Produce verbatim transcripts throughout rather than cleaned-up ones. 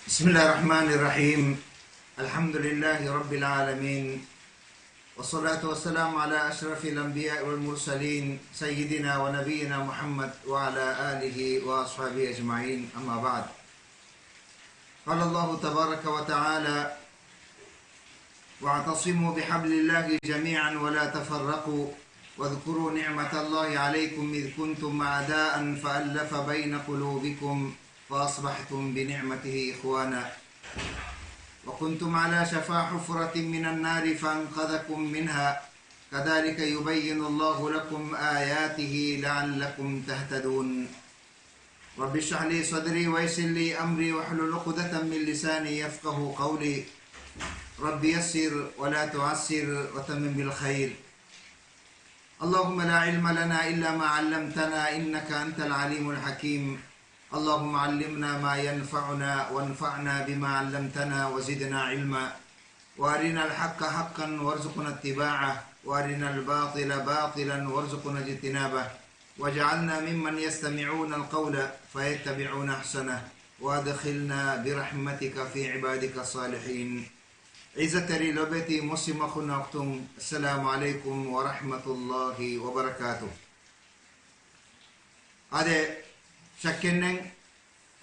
بسم الله الرحمن الرحيم. الحمد لله رب العالمين. والصلاة والسلام على أشرف الأنبياء والمرسلين سيدنا ونبينا محمد وعلى آله وأصحابه أجمعين. أما بعد. قال الله تبارك وتعالى: واعتصموا بحبل الله جميعا ولا تفرقوا واذكروا نعمة الله عليكم إذ كنتم أعداء فألف بين قلوبكم فأصبحتم بنعمته إخوانا وكنتم على شفا حفرة من النار فأنقذكم منها كذلك يبين الله لكم آياته لعلكم تهتدون. رب اشرح لي صدري ويسر لي أمري واحلل عقدة من لساني يفقهوا قولي. رب يسر ولا تعسر وتمم بالخير. اللهم لا علم لنا إلا ما علمتنا إنك أنت العليم الحكيم. اللهم علمنا ما ينفعنا وانفعنا بما علمتنا وزدنا علما. وأرنا الحق حقا وارزقنا اتباعه، وأرنا الباطل باطلا وارزقنا اجتنابه، واجعلنا ممن يستمعون القول فيتبعون أحسنه، وأدخلنا برحمتك في عبادك الصالحين. ޢިއްޒަތްތެރި ލޮބެތި މުސްލިމް އަޚުންނާ އުޚްތުން، އައްސަލާމު ޢަލައިކުމް ވަރަޙްމަތުﷲި ވަބަރަކާތުހު. އާދެ، ޝައްކެއްނެތް،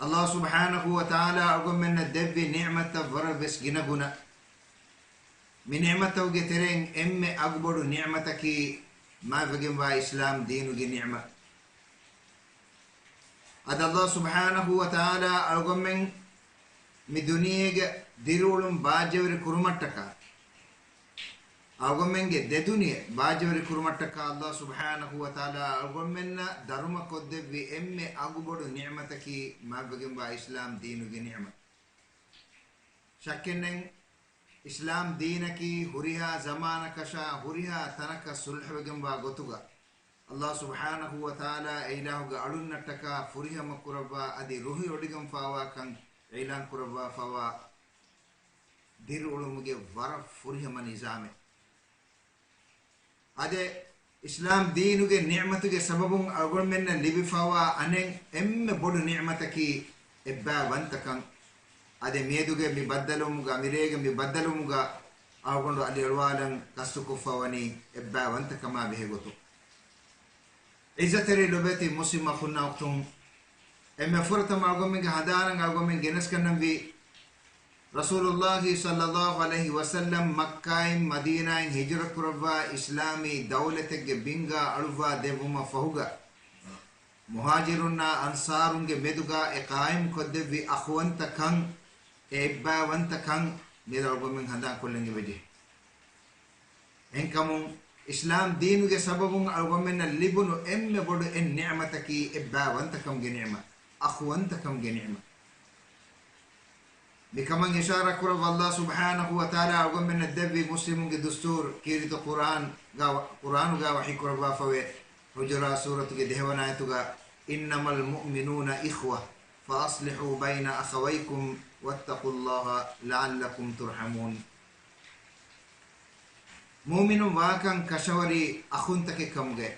ﷲ ސުބްޙާނަހޫ ވަތަޢާލާ އަޅުގަނޑުމެންނަށް ދެއްވި ނިޢުމަތްތައް ވަރަށް ވެސް ގިނަގުނަ. މި ނިޢުމަތްތަކުގެ ތެރެއިން އެންމެ އަގުބޮޑު ނިޢުމަތަކީ މާތްވެގެންވާ އިސްލާމް ދީނުގެ ނިޢުމަތް. އަދި ﷲ ސުބްޙާނަހޫ ވަތަޢާލާ އަޅުގަނޑުމެން މި ދުނިޔޭގެ ދިރިއުޅުން ބާއްޖަވެރި ކުރުމަށްޓަކާ، އަޅުގަނޑުމެންގެ ދެދުނިޔެ ބާއްޖަވެރި ކުރުމަށްޓަކާ ﷲ ސުބްޙާނަހޫ ވަތަޢާލާ އަޅުގަނޑުމެންނަށް ދަރުމަ ކޮށްދެއްވި އެންމެ އަގުބޮޑު ނިޢުމަތަކީ މާތްވެގެންވާ އިސްލާމް ދީނުގެ ނިޢުމަތް. ޝައްކެއްނެތް، އިސްލާމް ދީނަކީ ހުރިހާ ޒަމާނަކަށާ ހުރިހާ ތަނަކަށް ޞުލްޙުވެގެންވާ ގޮތުގަ، ﷲ ސުބްޙާނަހޫ ވަތަޢާލާ އެއިލާހުގެ އަޅުންނަށްޓަކާ ފުރިހަމަ ކުރައްވާ އަދި ރުހިވޮޑިގެންފާވާކަން އިޢުލާން ކުރައްވާފައިވާ ދިރިއުޅުމުގެ ވަރަށް ފުރިހަމަ ނިޒާމެއް. އާދެ، އިސްލާމް ދީނުގެ ނިޢުމަތުގެ ސަބަބުން އަޅުގަނޑުމެންނަށް ލިބިފައިވާ އަނެއް އެންމެ ބޮޑު ނިޢުމަތަކީ އެއްބައިވަންތަކަން. އަދި މިއަދުގެ މި ބައްދަލުވުމުގަ، މިރޭގެ މި ބައްދަލުވުމުގަ އަޅުގަނޑު އަލިއަޅުވާލަން ޤަޞްދުކޮށްފަވަނީ އެއްބައިވަންތަކަމާ ބެހޭގޮތުން. ޢިއްޒަތްތެރި ލޮބެތި މުސްލިމް އަޚުންނާ އުޚްތުން، އެންމެ ފުރަތަމަ އަޅުގަނޑުމެންގެ ހަނދާނަށް އަޅުގަނޑުމެން ގެނެސްގަންނަންވީ، ރަސޫލުﷲ ޞައްލަﷲު ޢަލައިހި ވަސައްލަމް މައްކާއިން މަދީނާއިން ހިޖުރަ ކުރައްވާ އިސްލާމީ ދައުލަތެއްގެ ބިންގާ އަޅުއްވާ ދެއްވުމަށް ފަހުގަ، މުހާޖިރުންނާ އަންޞާރުންގެ މެދުގަ އެ ޤާއިމް ކޮށްދެއްވި އަޚުވަންތަކަން، އެ އެއްބައިވަންތަކަން މިއަދު އަޅުގަނޑުމެން ހަނދާންކޮށްލަން އެބަޖެހޭ. އެހެންކަމުން، އިސްލާމް ދީނުގެ ސަބަބުން އަޅުގަނޑުމެންނަށް ލިބުނު އެންމެ ބޮޑު އެއް ނިޢުމަތަކީ އެއްބައިވަންތަކަމުގެ ނިޢުމަތް، އަޚުވަންތަކަމުގެ ނިޢުމަތް. މިކަމަށް އިޝާރާ ކުރައްވާ ﷲ ސުބްޙާނަހޫ ވަތަޢާލާ އަޅުގަނޑުމެންނަށް ދެއްވި މުސްލިމުންގެ ދުސްތޫރު ކީރިތި ޤުރްއާންގަ، ޤުރްއާނުގަ ވަޙީ ކުރައްވާފަވޭ، ޙުޖުރާތް ސޫރަތުގެ ދެހަވަނަ އާޔަތުގަ، إنما المؤمنون إخوة فأصلحوا بين أخويكم واتقوا الله لعلكم ترحمون. މުއުމިނުން ވާކަން ކަށަވަރީ އަޚުންތަކެއް ކަމުގައި.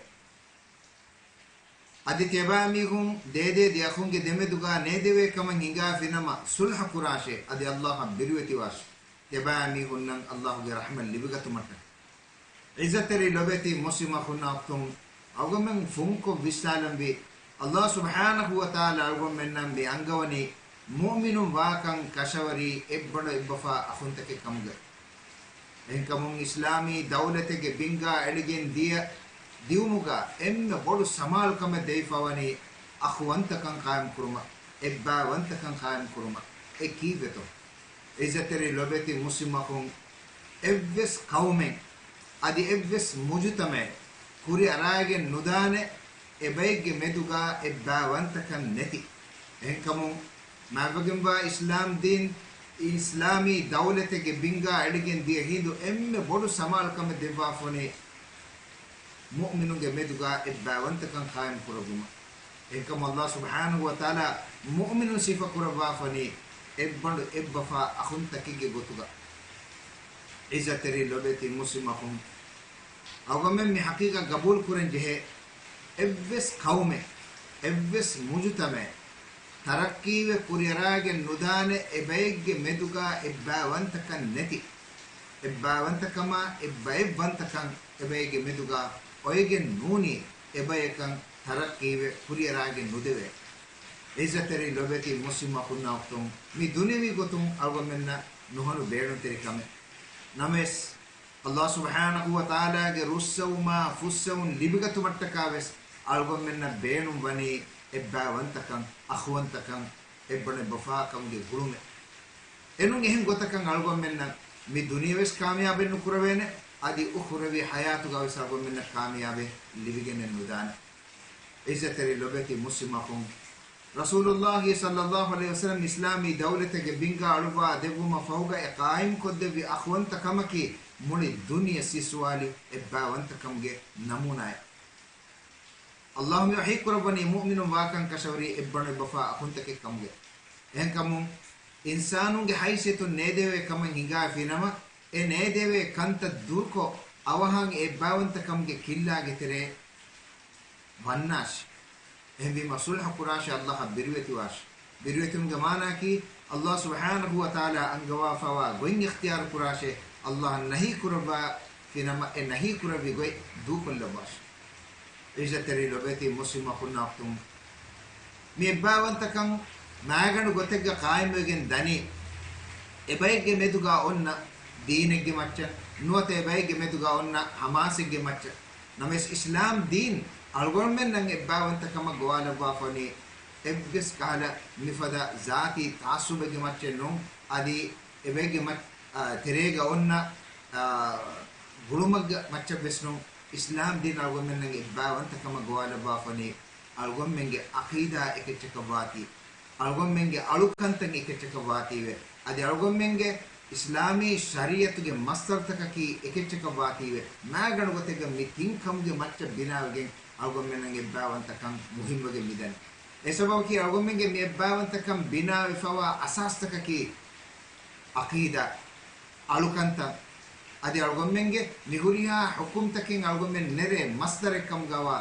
އަދި ތިޔަބައިމީހުން ދޭދޭ ދެ އަޚުންގެ ދެމެދުގަ ނޭދެވޭ ކަމަށް ހިނގާފިނަމަ ޞުލްޙަ ކުރާށޭ، އަދި ﷲ އަށް ބިރުވެތިވާށޭ. ތިޔަބައިމީހުންނަށް ﷲގެ ރަޙްމަތް ލިބިގަތުމަށްޓަކައި. ޢިއްޒަތްތެރި ލޮބެތި މުސްލިމް އަޚުންނާ އުޚްތުން، އަޅުގަނޑުމެން ފުންކޮށް ވިސްނާލަންވީ، ﷲ ސުބްޙާނަހޫ ވަތަޢާލާ އަޅުގަނޑުމެންނަށް މި އަންގަވަނީ މުއުމިނުން ވާކަން ކަށަވަރީ އެއްބަނޑު އެއްބަފާ އަޚުންތަކެއް ކަމުގައި. އެހެންކަމުން އިސްލާމީ ދައުލަތެއްގެ ބިންގާ އެޅިގެން ދިޔަ، ދިއުމުގަ އެންމެ ބޮޑު ސަމާލުކަމެއް ދެވިފަވަނީ އަޚުވަންތަކަން ޤާއިމް ކުރުމަށް، އެއްބައިވަންތަކަން ޤާއިމް ކުރުމަށް. އެ ކީއްވެތޯ؟ ޢިއްޒަތްތެރި ލޮބެތި މުސްލިމް އަޚުން، އެއްވެސް ޤައުމެއް އަދި އެއްވެސް މުޖުތަމަޢެއް ކުރި އަރާގެން ނުދާނެ އެބައެއްގެ މެދުގަ އެއްބައިވަންތަކަން ނެތި. އެހެންކަމުން މާތްވެގެންވާ އިސްލާމް ދީން، އިސްލާމީ ދައުލަތެއްގެ ބިންގާ އެޅިގެން ދިޔަ ހިނދު އެންމެ ބޮޑު ސަމާލުކަމެއް ދެއްވާފަވަނީ މުއުމިނުންގެ މެދުގަ އެއްބައިވަންތަކަން ޤާއިމް ކުރެއްވުމަށް. އެހެންކަމުން ﷲ ސުބްޙާނަހޫ ވަތަޢާލާ މުއުމިނުން ސިފަ ކުރައްވާފަވަނީ އެއްބަނޑު އެއްބަފާ އަޚުންތަކެއްގެ ގޮތުގަ. ޢިއްޒަތްތެރި ލޮބެތި މުސްލިމް އަޚުން، އަޅުގަނޑުމެން މި ޙަޤީޤަތް ގަބޫލު ކުރަން ޖެހޭ، އެއްވެސް ޤައުމެއް، އެއްވެސް މުޖުތަމަޢެއް، ތަރައްޤީވެ ކުރިއަރާގެން ނުދާނެ، އެބައެއްގެ މެދުގާ އެއްބައިވަންތަކަން ނެތި. އެއްބައިވަންތަކަމާ އެއްބައެއްވަންތަކަން އެބައެއްގެ މެދުގާ އޮވެގެން ނޫނީ، އެބަޔަކަށް ތަރައްޤީވެ ކުރިއަރާގެން ނުދެވޭ. އިއްޒަތްތެރި ލޮބެތި މުސްލިމް އަޚުންނާ އުޚްތުން، މި ދުނިޔަވީ ގޮތުން އަޅުގަނޑުމެންނަށް ނުހަނު ބޭނުންތެރި ކަމެއް. ނަމަވެސް، ﷲ ސުބްޙާނަހޫ ވަތަޢާލާގެ ރުއްސެވުމާ ފުއްސެވުން ލިބިގަތުމަށްޓަކާ ވެސް އަޅުގަނޑުމެންނަށް ބޭނުން ވަނީ އެއްބައިވަންތަކަން، އަޚުވަންތަކަން، އެއްބަނޑު އެއްބަފާކަމުގެ ގުޅުމެއް. އެނޫން އެހެން ގޮތަކަށް އަޅުގަނޑުމެންނަށް މި ދުނިޔެ ވެސް ކާމިޔާބެއް ނުކުރެވޭނެ، އަދި އުޚުރަވީ ޙަޔާތުގަ ވެސް އަޅުގަނޑުމެންނަށް ކާމިޔާބެއް ލިބިގެނެއް ނުދާނެ. އިއްޒަތްތެރި ލޮބެތި މުސްލިމް އަޚުން، ރަސޫލުﷲ ޞައްލަﷲ ޢަލައިހި ވަސައްލަމް އިސްލާމީ ދައުލަތެއްގެ ބިންގާ އަޅުއްވާ ދެއްވުމަށް ފަހުގަ އެ ޤާއިމް ކޮށްދެއްވި އަޚުވަންތަކަމަކީ މުޅި ދުނިޔެ ސިއްސުވާލި އެއްބައިވަންތަކަމުގެ ނަމޫނާއެއް. ﷲ މި ވަޙީ ކުރައްވަނީ މުއުމިނުން ވާކަން ކަށަވަރީ އެއްބަނޑު އެއްބަފާ އަޚުންތަކެއް ކަމުގެ. އެހެންކަމުން، އިންސާނުންގެ ހައިސިއްޔަތުން ނޭދެވޭ ކަމެއް ހިނގާފިނަމަ، އެ ނޭދެވޭ ކަންތައް ދުރުކޮށް، އަވަހަށް އެ އެއްބައިވަންތަކަމުގެ ކިއްލާގެ ތެރޭ ވަންނާށި. އެހެންވީމަ، ޞުލްޙަ ކުރާށި، ﷲ އަށް ބިރުވެތިވާށި. ބިރުވެތިވުމުގެ މާނައަކީ، ﷲ ސުބްޙާނަހޫ ވަތަޢާލާ އަންގަވާފައިވާ ގޮތް އިޚްތިޔާރު ކުރާށޭ، ﷲ އަށް ނަހީ ކުރައްވާފިނަމަ، އެ ނަހީ ކުރެއްވި ގޮތް ދޫކޮށްލައްވާށި. އިއްޒަތްތެރި ލޮބެތި މުސްލިމް އަޚުންނާ އުޚްތުން، މި އެއްބައިވަންތަކަން މާގަނޑު ގޮތެއްގަ ޤާއިމްވެގެން ދަނީ، އެބައެއްގެ މެދުގަ އޮންނަ ދީނެއްގެ މައްޗަށް، ނުވަތަ އެބައެއްގެ މެދުގަ އޮންނަ ޙަމާސެއްގެ މައްޗަށް. ނަމަވެސް، އިސްލާމް ދީން އަޅުގަނޑުމެންނަށް އެއްބައިވަންތަކަމަށް ގޮވާލައްވާފަ ވަނީ، އެއްވެސް ކަހަލަ މިފަދަ ޒާތީ ތަޢައްޞުބެއްގެ މައްޗެއް ނޫން، އަދި އެބައެއްގެ މައްޗަށް އާ، ތެރޭގަ އޮންނަ، އާ، ގުޅުމެއްގެ މައްޗަށް ވެސް ނޫން. އިސްލާމް ދީން އަޅުގަނޑުމެންނަށް އެއްބައިވަންތަކަމަށް ގޮވާލައްވާފަ ވަނީ، އަޅުގަނޑުމެންގެ ޢަޤީދާ އެކެއްޗަކަށް ވާތީ، އަޅުގަނޑުމެންގެ އަޅުކަންތައް އެކެއްޗަކަށް ވާތީވެ، އަދި އަޅުގަނޑުމެންގެ އިސްލާމީ ޝަރީޢަތުގެ މަޞްދަރުތަކަކީ އެކެއްޗަކަށް ވާތީވެ، މާގަނޑު ގޮތެއްގަ މި ތިން ކަމުގެ މައްޗަށް ބިނާވެގެން އަޅުގަނޑުމެންނަށް އެއްބައިވަންތަކަން މުހިންމުވެގެން މިދަނީ. އެ ސަބަބަކީ އަޅުގަނޑުމެންގެ މި އެއްބައިވަންތަކަން ބިނާވެފައިވާ އަސާސްތަކަކީ ޢަޤީދާ، އަޅުކަންތައް، އަދި އަޅުގަނޑުމެންގެ މި ހުރިހާ ޙުކުމްތަކެއް އަޅުގަނޑުމެން ނެރޭ މަޞްދަރެއް ކަމުގަވާ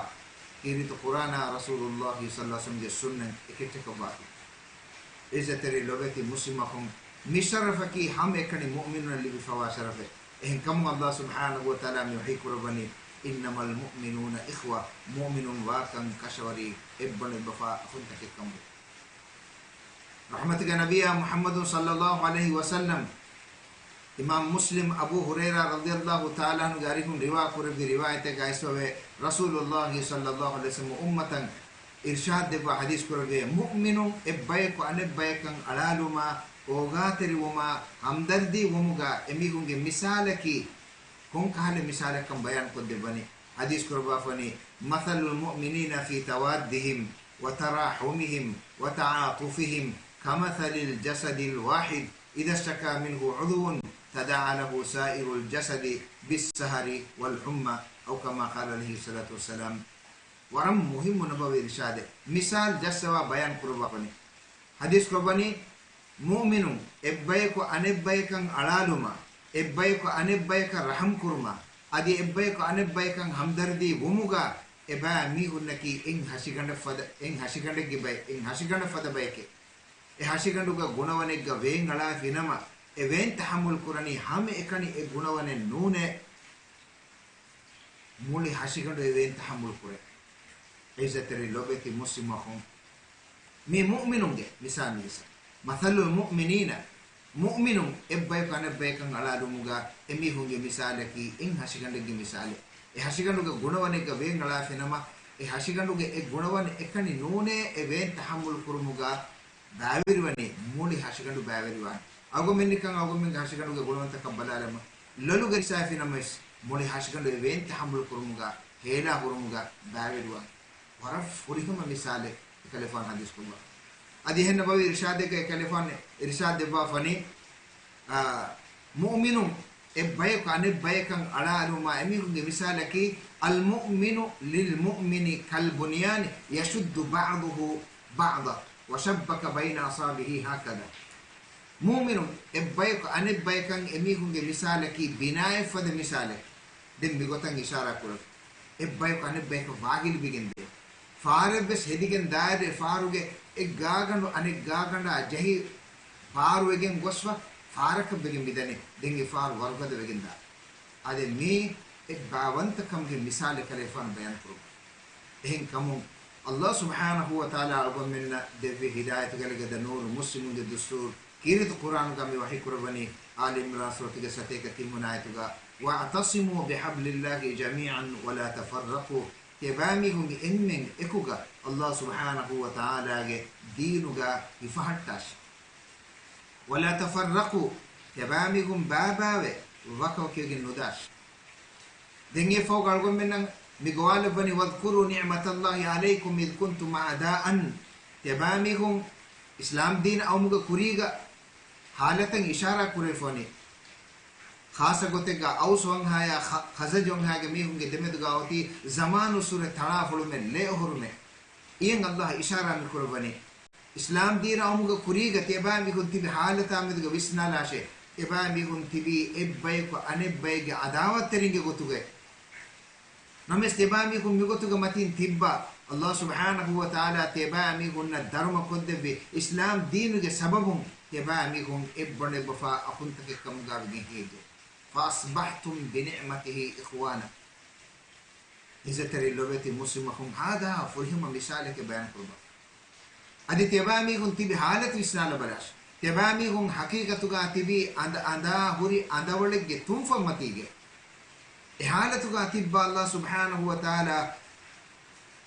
ކީރިތި ޤުރްއާނާ ރަސޫލުﷲ ޞައްލަﷲ ޢަލައިހި ވަސައްލަމްގެ ސުންނަތް އެކެއްޗަކަށް ވާތީ. އިއްޒަތްތެރި ލޮބެތި މުސްލިމް އަޚުން، މި ޝަރަފަކީ ހަމައެކަނި މުއުމިނުންނަށް ލިބިފައިވާ ޝަރަފެއް. އެހެންކަމުން ﷲ ސުބްޙާނަހޫ ވަތަޢާލާ މި ވަޙީ ކުރައްވަނީ، إنما المؤمنون إخوة، މުއުމިނުން ވާކަން ކަށަވަރީ އެއްބަނޑު އެއްބަފާ އަޚުންތަކެއް ކަމުގެ. ރަޙްމަތުގެ ނަބިއްޔާ މުޙައްމަދު ޞައްލަﷲ ޢަލައިހި ވަސައްލަމް، އިމާމް މުސްލިމް އަބޫ ހުރައިރާ ރަޟިޔަﷲ ތަޢާލާ ޢަންހުގެ އަރިހުން ރިވާ ކުރެއްވި ރިވާޔަތެއްގަ އައިސްފަވޭ، ރަސޫލުﷲ ޞައްލަﷲ ޢަލައިހި ވަސައްލަމް އުއްމަތަށް އިރްޝާދު ދެއްވާ ޙަދީޘް ކުރެއްވި، މުއުމިނުން އެއްބަޔަކު އަނެއްބަޔަކަށް އަޅާލުމާ، އޯގާތެރިވުމާ، ހަމްދަރްދީ ވުމުގާ އެމީހުންގެ މިސާލަކީ ކޮންކަހަލަ މިސާލެއްކަން ބަޔާން ކޮށްދެއްވަނީ؟ ޙަދީޘް ކުރައްވާފަވަނީ، مثل المؤمنين في توادهم وتراحمهم وتعاطفهم كمثل الجسد الواحد إذا اشتكى منه عضو تداعى له سائر الجسد بالسهر والحمى، أو كما قال عليه الصلاة والسلام. ވަރަށް މުހިއްމު ނަބަވީ އިރްޝާދެއް، މިސާލު ޖައްސަވާ ބަޔާން ކުރައްވާފަނީ. ޙަދީޘް ކުރައްވަނީ، މުއުމިނުން އެއްބަޔަކު އަނެއްބަޔަކަށް އަޅާލުމާ، އެއްބަޔަކު އަނެއްބަޔަކަށް ރަޙަމް ކުރުމާ، އަދި އެއްބަޔަކު އަނެއްބަޔަކަށް ހަމްދަރްދީ ވުމުގާ، އެބައިމީހުންނަކީ އެއް ހަށިގަނޑަށް ފަދަ، އެއް ހަށިގަނޑެއްގެ ބައެއް، އެއް ހަށިގަނޑަށް ފަދަ ބަޔެކޭ. އެ ހަށިގަނޑުގަ ގުނަވަނެއްގަ ވޭން އަޅާފިނަމަ، އެ ވޭން ތަޙައްމުލް ކުރަނީ ހަމައެކަނި އެ ގުނަވަނެއް ނޫނޭ. މުޅި ހަށިގަނޑު އެ ވޭން ތަޙައްމުލް ކުރޭ. އިއްޒަތްތެރި ލޮބެތި މުސްލިމް އަޚުން، މި މުއުމިނުންގެ މިސާލު މިސާލު. މަޘަލުލް މުއުމިނީނަ، މުއުމިނުން އެއްބަޔަކު އަނެއްބަޔަކަށް އަޅާލުމުގަ އެމީހުންގެ މިސާލަކީ އެއް ހަށިގަނޑެއްގެ މިސާލެއް. އެ ހަށިގަނޑުގެ ގުނަވަނެއްގަ ވޭން އަޅާފިނަމަ، އެ ހަށިގަނޑުގެ އެއް ގުނަވަން އެކަނި ނޫނޭ އެ ވޭން ތަޙައްމުލް ކުރުމުގަ ބައިވެރިވަނީ، މުޅި ހަށިގަނޑު ބައިވެރިވާނެ. އަޅުގަނޑުމެން ނިކަން އަޅުގަނޑުމެންގެ ހަށިގަނޑުގެ ގުނަވަންތަކަށް ބަލާލަމާ، ލޮލުގަ އިސާފިނަމަވެސް، މުޅި ހަށިގަނޑު އެ ވޭން ތަޙައްމުލް ކުރުމުގަ، ހޭލާ ހުރުމުގަ ބައިވެރިވާނެ. ވަރަށް ފުރިހަމަ މިސާލެއް އެކަލޭގެފާނު ޙަދީޘް ކުރުވާ. އަދި އެހެން ނަބަވީ އިރްޝާދެއްގަ އެކަލޭގެފާނު އިރްޝާދު ދެއްވާފަނީ، އާ، މުއުމިނުން އެއްބަޔަކު އަނެއްބަޔަކަށް އަޅާލުމާ އެމީހުންގެ މިސާލަކީ، المؤمن للمؤمن كالبنيان يشد بعضه بعضا وشبك بين أصابعه هكذا. މުއުމިނުން އެއްބަޔަކު އަނެއްބަޔަކަށް އެމީހުންގެ މިސާލަކީ ބިނާއެއް ފަދަ މިސާލެއް. ދެން މިގޮތަށް އިޝާރާ ކުރަން. އެއްބަޔަކު އަނެއްބަޔަކަށް ވާގިލިބިގެން ދޭ. ފާރެއްވެސް ހެދިގެން ދާއިރު އެ ފާރުގެ އެއް ގާގަނޑު އަނެއް ގާގަނޑާ ޖެހި ބާރުވެގެން ގޮސްފަ ފާރަކަށް ވެގެން މިދަނީ. ދެން އެ ފާރު ވަރުގަދަ ވެގެންދާ. އާދެ، މީ އެއް ބާވަންތަކަމުގެ މިސާލެއް ކަލޭފާނު ބަޔާން ކުރުން. އެހެން ކަމުން، ﷲ ސުބްޙާނަހޫ ވަތަޢާލާ އަޅުގަނޑުމެންނަށް ދެއްވި ހިދާޔަތުގެ އަލިގަދަ ނޫރު، މުސްލިމުންގެ ދުސްތޫރު، ކީރިތި ޤުރްއާނުގަ މި ވަޙީ ކުރައްވަނީ، އާލި ޢިމްރާން ސޫރަތުގެ ސަތޭކަ ތިން ވަނަ އާޔަތުގަ، "واعتصموا بحبل الله جميعا ولا تفرقوا." ތިޔަބައިމީހުން އެންމެން އެކުގަ ﷲ ސުބްޙާނަހޫ ވަތަޢާލާގެ ދީނުގަ ހިފަހައްޓާށި. "ولا تفرقوا." ތިޔަބައިމީހުން ބާބާވެ، ވަކަވަކިވެގެން ނުދާށި. ދެން އެ ފަހުގަ އަޅުގަނޑުމެންނަށް މި ގޮވާލައްވަނީ، "واذكروا نعمة الله عليكم إذ كنتم أعداء." ތިޔަބައިމީހުން އިސްލާމް ދީން އައުމުގެ ކުރީގަ ހާލަތަށް އިޝާރާ ކުރެވިފަވަނީ. ޚާއްޞަ ގޮތެއްގަ އައުސް ވަންހާޔާ ޚަ-، ޚަޒްރަޖް ވަންހާގެ މީހުންގެ ދެމެދުގަ އޮތީ ޒަމާނުއްސުރެ ތަޅާފޮޅުމެއް، ލޭއޮހޮރުމެއް. އިޔަން ﷲ އިޝާރާ މިކުރައްވަނީ. އިސްލާމް ދީން އައުމުގެ ކުރީގަ ތިޔަބައިމީހުން ތިބި ހާލަތާ މެދުގަ ވިސްނާލާށޭ. އެބައިމީހުން ތިބީ އެއްބަޔަކު އަނެއްބައެއްގެ ޢަދާވަތްތެރިންގެ ގޮތުގައި. ނަމަވެސް ތިޔަބައިމީހުން މިގޮތުގަ މަތީން ތިއްބާ، ﷲ ސުބްޙާނަހޫ ވަތަޢާލާ ތިޔަބައިމީހުންނަށް ދަރުމަ ކޮށްދެއްވި އިސްލާމް ދީނުގެ ސަބަބުން ތިޔަބައިމީހުން އެއްބަނޑެއްބަފާ އަޚުންތަކެއް ކަމުގަ ވެގެން ހިނގައްޖެ. "فأصبحتم بنعمته إخوانا." ޢިއްޒަތްތެރި ލޮބެތި މުސްލިމް އަޚުން، ހާދަހާ ފުރިހަމަ މިސާލެކޭ ބަޔާން ކުރައްވާ. އަދި ތިޔަބައިމީހުން ތިބި ހާލަތު ވިސްނާލަބަލާށި. ތިޔަބައިމީހުން ޙަޤީޤަތުގަ ތިބީ އަނދަ އަނދާ ހުރި އަނދަވަޅެއްގެ ތުންފަތްމަތީގަ. އެ ހާލަތުގަ ތިއްބާ، ﷲ ސުބްޙާނަހޫ ވަތަޢާލާ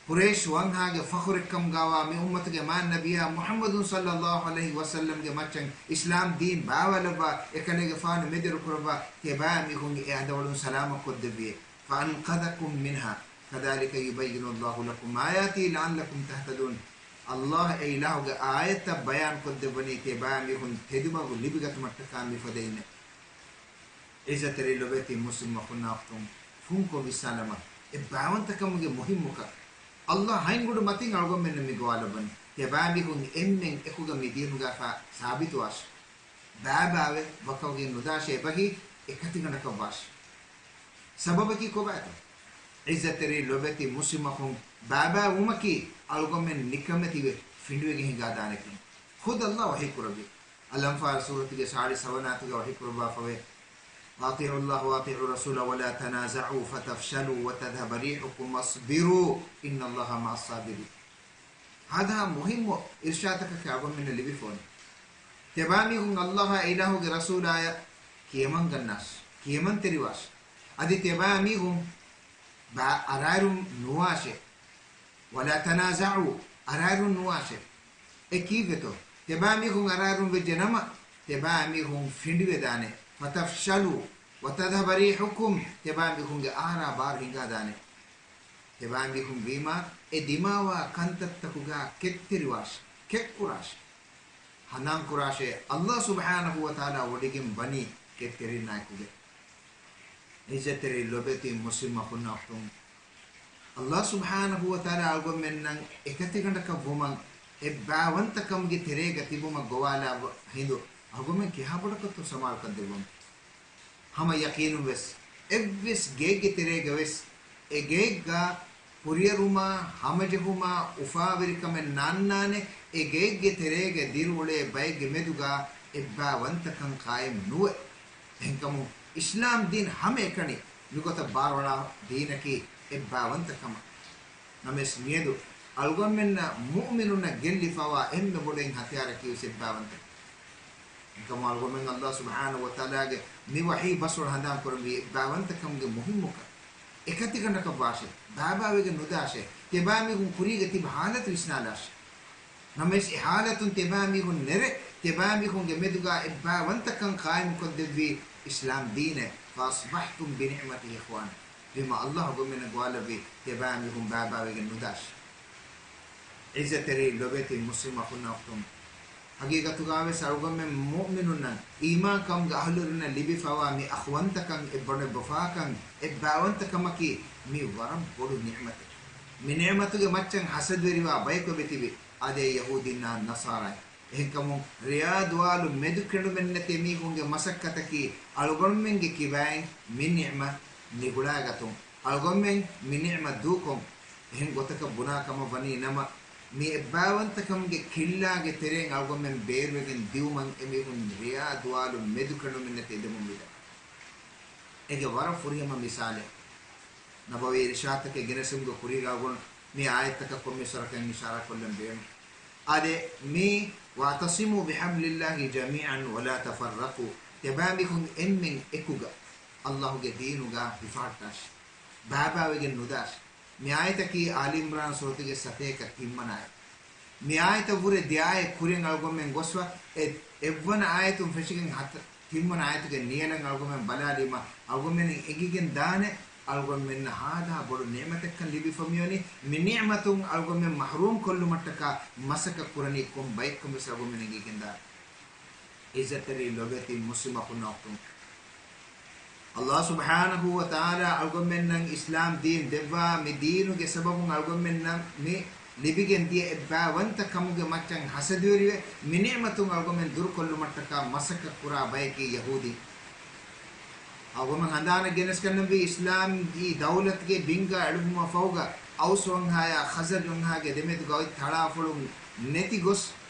ޤުރައިޝް ވަންހާގެ ފަޚުރެއްކަމުގަވާ މި އުއްމަތުގެ މާތް ނަބިއްޔާ މުޙައްމަދު ޞައްލައްލާހު ޢަލައިހި ވަސައްލަމްގެ މައްޗަށް އިސްލާމް ދީން ބާވާލައްވާ އެކަލޭގެފާނު މެދުއެރުކުރައްވާ ތިޔަބައިމީހުން އެ އަނދަވަޅުން ސަލާމަތްކޮށްދެއްވިއޭ. "فأنقذكم منها كذلك يبين الله لكم آياته لعلكم تهتدون." ﷲ އެ އިލާހުގެ އާޔަތްތައް ބަޔާންކޮށްދެއްވަނީ ތިޔަބައިމީހުން ތެދުމަގު ލިބިގަތުމަށްޓަކާ މިފަދައިންނޭ. ޢިއްޒަތްތެރި ލޮބެތި މުސްލިމް އަޚުންނާ އުޚްތުން، ފުންކޮށް ވިސްނާލަމާ، އެ ބާވަންތަކަމުގެ މުހިއްމުކަން. ﷲ ހަތް އުޑު މަތިން އަޅުގަނޑުމެންނަށް މި ގޮވާލައްވަނީ. ތިޔަބައިމީހުން އެންމެން އެކުގަ މި ދީނުގައިފާ ސާބިތުވާށި. ބާބާވެ، ވަކަވެގެން ނުދާށޭ، އެބަހީ އެކަތިގަނޑަކަށް ވާށި. ސަބަބަކީ ކޮބާތޯ؟ ޢިއްޒަތްތެރި ލޮބެތި މުސްލިމް އަޚުން، ބާބާ ވުމަކީ އަޅުގަނޑުމެން ނިކަމެތިވެ ފިނޑިވެގެން ހިނގާދާނެކަން. ޚުދް ﷲ ވަޙީ ކުރެއްވި. އަލްއަންފާލް ސޫރަތުގެ ސާޅީސް ހަވަނަ އާޔަތުގަ ވަޙީ ކުރައްވާފަވޭ، "وأطيعوا الله وأطيعوا الرسول ولا تنازعوا فتفشلوا وتذهب ريحكم واصبروا إن الله مع الصابرين." ހާދަހާ މުހިއްމު އިރްޝާދަކަކަށް އަޅުގަނޑުމެންނަށް ލިބިފަވަނީ. ތިޔަބައިމީހުން ﷲ އާ އިލާހުގެ ރަސޫލާޔަށް ކިޔަމަންގަންނާށި، ކިޔަމަންތެރިވާށި. އަދި ތިޔަބައިމީހުން ބާ-، އަރާރުން ނުވާށޭ. "ولا تنازعوا"، އަރާރުން ނުވާށޭ. އެ ކީއްވެތޯ؟ ތިޔަބައިމީހުން އަރާރުން ވެއްޖެ ނަމަ، ތިޔަބައިމީހުން ފިނޑިވެދާނެ. "فتفشلوا وتذهب ريحكم"، ތިޔަބައިމީހުންގެ އާރާ ބާރު ހިނގާދާނެ. ތިޔަބައިމީހުން ވީމާ، އެ ދިމާވާ ކަންތައްތަކުގަ ކެތްތެރިވާށި، ކެތްކުރާށި. ހަނދާންކުރާށޭ، ﷲ ސުބްޙާނަހޫ ވަތަޢާލާ ވޮޑިގެން ވަނީ ކެތްތެރިންނާއެކުގަ. ޢިއްޒަތްތެރި ލޮބެތި މުސްލިމް އަޚުންނާ އުޚްތުން، ﷲ ސުބްޙާނަހޫ ވަތަޢާލާ އަޅުގަނޑުމެންނަށް އެކަތިގަނޑަކަށް ވުމަށް، އެއްބާވަންތަކަމުގެ ތެރޭގަ ތިބުމަށް ގޮވާލާ ހިނދު، އަޅުގަނޑުމެން ކިހާ ބޮޑަކަށްތޯ ސަމާލުކަން ދެއްވަމު. ހަމަ ޔަޤީނުން ވެސް، އެއްވެސް ގެއެއްގެ ތެރޭގަ ވެސް، އެ ގެއެއްގަ ކުރިއެރުމާ، ހަމަޖެހުމާ، އުފާވެރިކަމެއް ނާންނާނެ، އެ ގެއެއްގެ ތެރޭގަ ދިރިއުޅޭ ބައެއްގެ މެދުގަ އެއްބާވަންތަކަން ޤާއިމް ނުވޭ. އެހެންކަމުން، އިސްލާމް ދީން ހަމައެކަނި މިގޮތަށް ބާރުއަޅާ ދީނަކީ އެއްބާވަންތަކަމަށް. ނަމަވެސް މިއަދު އަޅުގަނޑުމެންނަށް މުއުމިނުންނަށް ގެއްލިފަވާ އެންމެ ބޮޑެއް ހަތިޔާރަކީ ވެސް އެއްބާވަންތަ އެކަމު އަޅުގަނޑުމެން ﷲ ސުބްޙާނަހޫ ވަތަޢާލާގެ މި ވަޙީ ބަސްފުޅު ހަނދާން ކުރަންވީ އެއްބާވަންތަކަމުގެ މުހިއްމުކަން. އެކަތިގަނޑަކަށް ވާށޭ، ބާބާވެގެން ނުދާށޭ، ތިޔަބައިމީހުން ކުރީގަ ތިބި ހާލަތު ވިސްނާލާށޭ. ނަމަވެސް އެ ހާލަތުން ތިޔަބައިމީހުން ނެރެ، ތިޔަބައިމީހުންގެ މެދުގަ އެއްބާވަންތަކަން ޤާއިމުކޮށްދެއްވީ އިސްލާމް ދީނޭ. فأصبحتم بنعمته إخوانا. ވީމާ ﷲ އަޅުގަނޑުމެންނަށް ގޮވާލެއްވީ ތިޔަބައިމީހުން ބާބާވެގެން ނުދާށޭ. ޢިއްޒަތްތެރި ލޮބެތި މުސްލިމް އަޚުންނާ އުޚްތުން، ޙަޤީޤަތުގަ ވެސް އަޅުގަނޑުމެން މުއުމިނުންނަށް، އީމާންކަމުގެ އަހުލުވެރިންނަށް ލިބިފަވާ މި އަޚުވަންތަކަން، އެއްބޮޑެއްބަފާކަން، އެއްބާވަންތަކަމަކީ މީ ވަރަށް ބޮޑު ނިޢުމަތެއް. މި ނިޢުމަތުގެ މައްޗަށް ޙަސަދުވެރިވާ ބަޔަކު އެބަތިބި، އާދެ، ޔަހޫދީންނާ ނަޞާރާއިން. އެހެންކަމުން، ރެޔާ ދުވާލު މެދުކެނޑުމެއްނެތި މީހުންގެ މަސައްކަތަކީ، އަޅުގަނޑުމެންގެ ކިބައިން މި ނިޢުމަތް ނިގުޅާގަތުން، އަޅުގަނޑުމެން މި ނިޢުމަތް ދޫކޮށް، އެހެން ގޮތަކަށް ބުނާ ކަމަށް ވަނީ ނަމަ، މި އެއްބާވަންތަކަމުގެ ކިއްލާގެ ތެރެއިން އަޅުގަނޑުމެން ބޭރުވެގެން ދިއުމަށް އެމީހުން ރެޔާ ދުވާލު މެދުކެނޑުމެއްނެތި އެދެމުން މިދަނީ. އޭގެ ވަރަށް ފުރިހަމަ މިސާލެއް. ނަބަވީ އިރުޝާދުތަކެއް ގެނެސުމުގެ ކުރީގަ އަޅުގަނޑު މި އާޔަތްތަކަށް ކޮންމެ ސޮރަކަށް އިޝާރާ ކޮށްލަން ބޭނުން. އާދެ، މި، "وَاعْتَصِمُوا بِحَبْلِ اللَّهِ جَمِيعًا وَلَا تَفَرَّقُوا." ތިޔަބައިމީހުން އެންމެން އެކުގަ، އައްލާހުގެ ދީނުގަ ހިފަހައްޓާށި. ބައިބައިވެގެން ނުދާށި. މި އާޔަތަކީ އާލި އިމްރާން ސޫރަތުގެ ސަތޭކަ ތިންވަނަ އާޔަތް. މި އާޔަތަށް ވުރެ ދެ އާޔަތް ކުރިން އަޅުގަނޑުމެން ގޮސްފަ، އެ، އެއްވަނަ އާޔަތުން ފެށިގެން ހަތަ، ތިންވަނަ އާޔަތުގެ ނިޔަލަން އަޅުގަނޑުމެން ބަލާލީމަ، އަޅުގަނޑުމެން އެނގިގެން ދާނެ، އަޅުގަނޑުމެންނަށް ހާދަހާ ބޮޑު ނިޢުމަތެއްކަން ލިބިފަ މިވަނީ. މި ނިޢުމަތުން އަޅުގަނޑުމެން މަޙްރޫމް ކޮށްލުމަށްޓަކާ މަސައްކަތް ކުރަނީ ކޮން ބައެއްކަން ވެސް އަޅުގަނޑުމެން އެނގިގެން ދާނެ. ޢިއްޒަތްތެރި ލޮބެތި މުސްލިމް އަޚުންނާ އުޚްތުން، އައްލާހު ސުބްޙާނަހޫ ވަތަޢާލާ އަޅުގަނޑުމެންނަށް އިސްލާމް ދީން ދެއްވާ، މި ދީނުގެ ސަބަބުން އަޅުގަނޑުމެންނަށް މި ލިބިގެން ދިޔަ އެއްބާވަންތަ ކަމުގެ މައްޗަށް ހަސަދަވެރިވެ، މި ނިޢުމަތުން އަޅުގަނޑުމެން ދުރުކޮށްލުމަށްޓަކާ މަސައްކަތް ކުރާ ބަޔަކީ ޔަހޫދީން. އަޅުގަނޑުމެން ހަނދާނަށް ގެނެސްގަންނަންވީ، އިސްލާމީ ދައުލަތުގެ ބިންގާ އެޅުއްވުމަށް ފަހުގަ އައުސް ވަންހާޔާ ޚަޒްރަޖް ވަންހާގެ ދެމެދުގަ އޮތް ތަޅާފޮޅުން ނެތިގޮސް،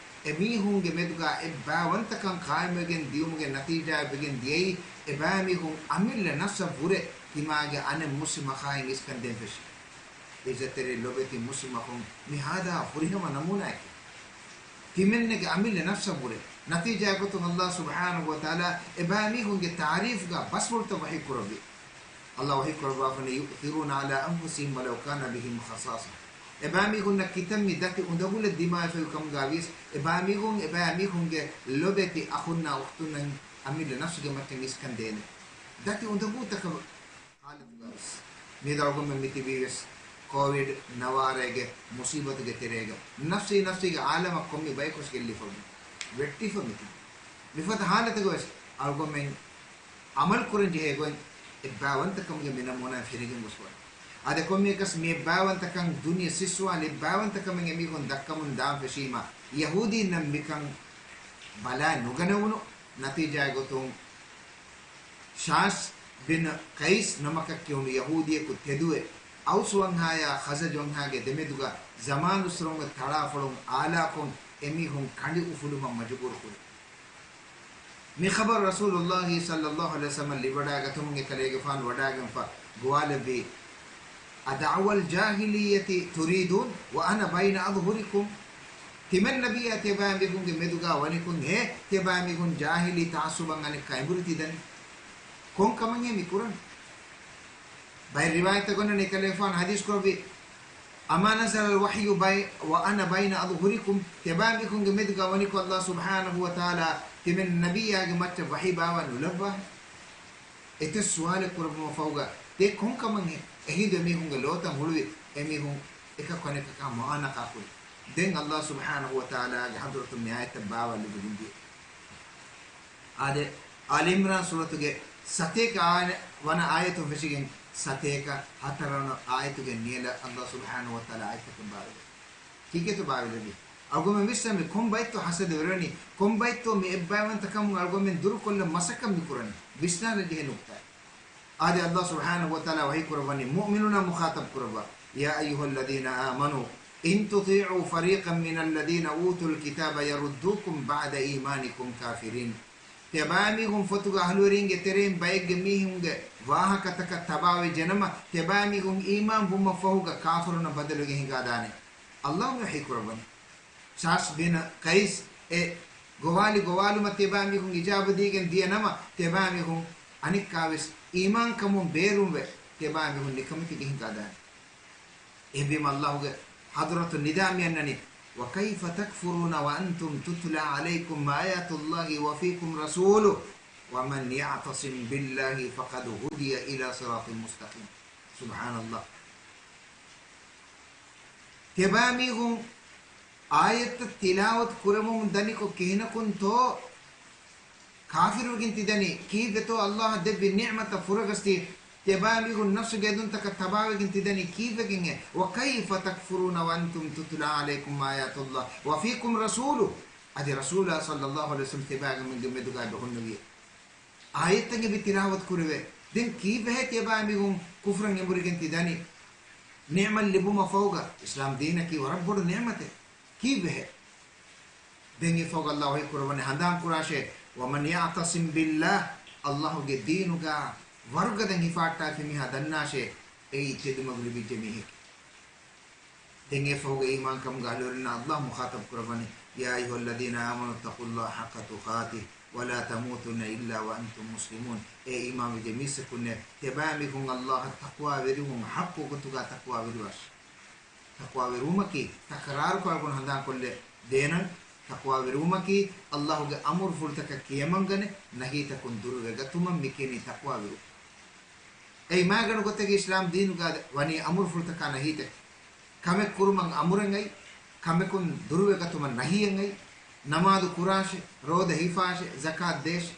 އެމީހުންގެ މެދުގަ އެއްބާވަންތަކަން ޤާއިމުވެގެން ދިޔުމުގެ ނަތީޖާއެއް ވެގެން ދިޔައީ، އެބައިމީހުން އަމިއްލަ ނަފްސަށް ވުރެ ތިމާގެ އަނެއް މުސްލިމް އަޚާއިން އިސްކަން ދޭން ފެށި. ޢިއްޒަތްތެރި ލޮބެތި މުސްލިމް އަޚުން، މި ހާދަ ފުރިހަމަ ނަމޫނާއެކޭ. ތިމެންނެގެ އަމިއްލަ ނަފްސަށް ވުރެ. ނަތީޖާއެއް ގޮތުން އައްލާހު ސުބްޙާނަހޫ ވަތަޢާލާ އެބައިމީހުންގެ ތާރީފްގަ ބަސްފުޅުތައް ވަޙީ ކުރެއްވި. އައްލާހު ވަޙީ ކުރައްވާފަނީ، "يُؤْثِرُونَ عَلَىٰ أَنفُسِهِمْ وَلَوْ كَانَ بِهِمْ خَصَاصَةٌ." އެބައިމީހުންނަށް ކިތަންމެ ދަތި އުނދަގުލެއް ދިމާވެފައި ކަމުގަ ވިޔަސް، އެބައިމީހުން އެބައިމީހުންގެ ލޮބެތި އަޚުންނާ އުޚްތުންނަށް އަމިއްލަ ނަފްސުގެ މައްޗަށް އިސްކަން ދޭނެ. ދަތި އުނދަގޫތަކަށް ހާލަތުގަވެސް. މިއަދު އަޅުގަނޑުމެން މިތިބީވެސް ކޯވިޑް ނަވާރައިގެ މުސީބަތުގެ ތެރޭގަ ނަފްސީ ނަފްސީގެ އާލަމަށް ކޮންމެ ބަޔަކުވެސް ގެއްލިފަ ވެ-، ވެއްޓިފަ މިތިބީ. މިފަދަ ހާލަތުގަވެސް އަޅުގަނޑުމެން ޢަމަލު ކުރަން ޖެހޭ ގޮތް އެއްބާވަންތަކަމުގެ މި ނަމޫނާ ފެނިގެން ގޮސްފަ. އާދެ، ކޮންމެއަކަސް މި އެއްބާވަންތަކަން ދުނިޔެ ސިއްސުވާލި އެއްބާވަންތަކަމެއް އެމީހުން ދައްކަމުން ދާން ފެށީމަ، ޔަހޫދީންނަށް މިކަން ބަލާ ނުގަނެވުނު ނަތީޖާއެއް ގޮތުން، ޝާސް ބިން ޤައިސް ނަމަކަށް ކިޔުނު ޔަހޫދީއަކު ތެދުވެ، އައުސް ވަންހާޔާ ޚަޒްރަޖް ވަންހާގެ ދެމެދުގަ ޒަމާނުއްސުރެވުމުގެ ތަޅާފޮޅުން އާލާކޮށް، އެމީހުން ކަނޑި އުފުލުމަށް މަޖުބޫރު ކުރި. މި ޚަބަރު ރަސޫލުﷲ ޞައްލަﷲު ޢަލައިހި ވަސައްލަމަ ލިބިވަޑައިގަތުމުން އެކަލޭގެފާނު ވަޑައިގެންފަ ގޮވާލެއްވި، "أَدَعْوَى الْجَاهِلِيَّةِ تُرِيدُونَ وَأَنَا بَيْنَ أَظْهُرِكُمْ." ތިމަން ނަބިއްޔާ ތިޔަބައިމީހުންގެ މެދުގަ ވަނިކުން ހޭ، ތިޔަބައިމީހުން ޖާހިލީ ތަޢައްޞުބަށް އަނެއްކާ އެނބުރި ތިދަނީ؟ ކޮން ކަމެއްހޭ މި ކުރަނީ؟ ބައެއް ރިވާޔަތްތައް ގަންނަނީ އެކަލޭގެފާނު ޙަދީޘް ކުރެއްވި، "أَمَا نَزَلَ الْوَحْيُ بَيْ-، وَأَنَا بَيْنَ أَظْهُرِكُمْ." ތިޔަބައިމީހުންގެ މެދުގަ ވަނިކޮށް އައްލާހު ސުބްޙާނަހޫ ވަތަޢާލާ ތިމަން ނަބިއްޔާގެ މައްޗަށް ވަޙީ ބާވާ ނުލައްވާ؟ އެތައް ސުވާލެއް ކުރެއްވުމަށް ފަހުގަ ދެ ކޮން ކަމެއްހޭ؟ އެހިނދު އެމީހުންގެ ލޯތައް ހުޅުވި، އެމީހުން އެކަކު އަނެކަކާ މުޢާނަޤާ ކުރި. ދެން އައްލާހު ސުބްޙާނަހޫ ވަތަޢާލާގެ ޙަޟްރަތުން މި އާޔަތްތައް ބާވާލެއްވިގެން ދިޔަ. އާދެ، އާލި ޢިމްރާން ސޫރަތުގެ ސަތޭކަ އާ-، ވަނަ އާޔަތުން ފެށިގެން ސަތޭކަ ހަތަރު ވަނަ އާޔަތުގެ ނިޔަލަށް އައްލާހު ސުބްޙާނަހޫ ވަތަޢާލާ އާޔަތްތަކެއް ބާވާލެއްވި. ކީކޭތޯ ބާވާލެއްވީ؟ އަޅުގަނޑުމެން ވިސްނަންވީ ކޮން ބައެއްތޯ ހަސަދަވެރިވަނީ؟ ކޮން ބައެއްތޯ މި އެއްބައިވަންތަކަމުން އަޅުގަނޑުމެން ދުރުކޮށްލަން މަސައްކަތް މި ކުރަނީ؟ ވިސްނާލަން ޖެހޭ ނުކުތާއެއް. އާދެ، އައްލާހު ސުބްޙާނަހޫ ވަތަޢާލާ ވަޙީ ކުރައްވަނީ މުއުމިނުންނާ މުޚާޠަބް ކުރައްވާ، "يَا أَيُّهَا الَّذِينَ آمَنُوا إِن تُطِيعُوا فَرِيقًا مِنَ الَّذِينَ أُوتُوا الْكِتَابَ يَرُدُّوكُمْ بَعْدَ إِيمَانِكُمْ كَافِرِينَ." ތިޔަބައިމީހުން ފޮތުގެ އަހުލުވެރިންގެ ތެރެއިން ބައެއްގެ މީހުންގެ ވާހަކަތަކަށް ތަބާވެ ޖެނަމަ، ތިޔަބައިމީހުން އީމާން ވުމަށް ފަހުގަ ކާފަރުންނަށް ބަދަލުވެގެން ހިނގާދާނެ. އައްލާހު މި ވަޙީ ކުރައްވަނީ. ޝާސް ބިން ޤައިސް އެ ގޮވާލި ގޮވާލުމަށް ތިޔަބައިމީހުން އިޖާބަ ދީގެން ދިޔަ ނަމަ، ތިޔަބައިމީހުން އަނެއްކާވެސް އީމާންކަމުން ބޭރުންވެ، ތިޔަބައިމީހުން ނިކަމެތި ގެން ހިނގާދާނެ. އެހެންވީމަ އައްލާހުގެ ޙަޟްރަތުން ނިދާ މި އަންނަނީ، "وَكَيْفَ تَكْفُرُونَ وَأَنْتُمْ تُتْلَىٰ عَلَيْكُمْ آيَاتُ اللَّهِ وَفِيكُمْ رَسُولُهُ وَمَنْ يَعْتَصِمْ بِاللَّهِ فَقَدْ هُدِيَ إِلَىٰ صِرَاطٍ مُسْتَقِيمٍ." ސުބްޙާނައްލާހް. ތިޔަބައިމީހުން އާޔަތްތައް ތިލާވަތު ކުރެވެމުން ދަނިކޮށް ކިހިނަކުންތޯ ކާފިރުވެގެން ތިދަނީ؟ ކީއްވެތޯ އައްލާހަށް ދެއްވި ނިޢުމަތަށް ފުރަގަސްދީ، ތިޔަބައިމީހުން ނަފްސުގެ އެދުންތަކަށް ތަބާވެގެން ތިދަނީ ކީއްވެގެންހޭ؟ "وَكَيْفَ تَكْفُرُونَ وَأَنْتُمْ تُتْلَىٰ عَلَيْكُمْ آيَاتُ اللَّهِ وَفِيكُمْ رَسُولُهُ." އަދި ރަސޫލާ ޞައްލައްލާހު ޢަލައިހި ވަސައްލަމް ތިޔަބައިމީހުންގެ މެދުގައި ބެހުންނެވި. އާޔަތްތައް އެބަ ތިލާވަތު ކުރެވޭ. ދެން ކީއްވެހޭ ތިޔަބައިމީހުން ކުފްރަށް އެނބުރިގެން ތިދަނީ؟ ނިޢުމަތް ލިބުމަށް ފަހުގަ އިސްލާމް ދީނަކީ ވަރަށް ބޮޑު ނިޢުމަތެއް. ކީއްވެހޭ؟ ދެން އެފަހުގަ ﷲ ވަޙީ ކުރައްވަނީ ހަނދާން ކުރާށޭ، وَمَنْ يَعْتَصِمْ بِاللَّهِ، ﷲގެ ދީނުގަ ވަރުގަދަ ހިފާއްޓާފި މީހާ ދަންނާށޭ، އެއީ ތެދުމަގު ލިބިއްޖެ މީހެކޭ. ދެން އެފަހުގަ އީމާންކަމުގެ އަހުލުވެރިންނާ ﷲ މުޚާޠަބު ކުރައްވަނީ، يَا أَيُّهَا الَّذِينَ آمَنُوا اتَّقُوا اللَّهَ حَقَّ تُقَاتِهِ وَلَا تَمُوتُنَّ إِلَّا وَأَنْتُمْ مُسْلِمُونَ. އޭ އީމާންވެއްޖެ މީސްތަކުންނޭ، ތިޔަބައިމީހުން ﷲއަށް ތަޤްވާވެރިވުން ޙައްޤު ގޮތުގަ ތަޤްވާވެރިވާށޭ. ތަޤްވާވެރިވުމަކީ، ތަކުރާރުކޮށް އަޅުގަނޑު ހަނދާންކޮށްލަ ދޭނަން، ތަޤްވާވެރިވުމަކީ، ﷲގެ އަމުރުފުޅުތަކަށް ކިޔަމަންގަނެ، ނަހީތަކުން ދުރުވެގަތުމަށް މިކިޔަނީ ތަޤްވާވެރިވުން. އެއީ މާގަނޑު ގޮތަކީ އިސްލާމް ދީނުގަ ވަނީ އަމުރުފުޅުތަކާ ނަހީތަކެއް. ކަމެއް ކުރުމަށް އަމުރެއް އައި، ކަމެކުން ދުރުވެގަތުމަށް ނަހީއެއް އައި، ނަމާދު ކުރާށޭ، ރޯދަ ހިފާށޭ، ޒަކާތް ދޭށޭ.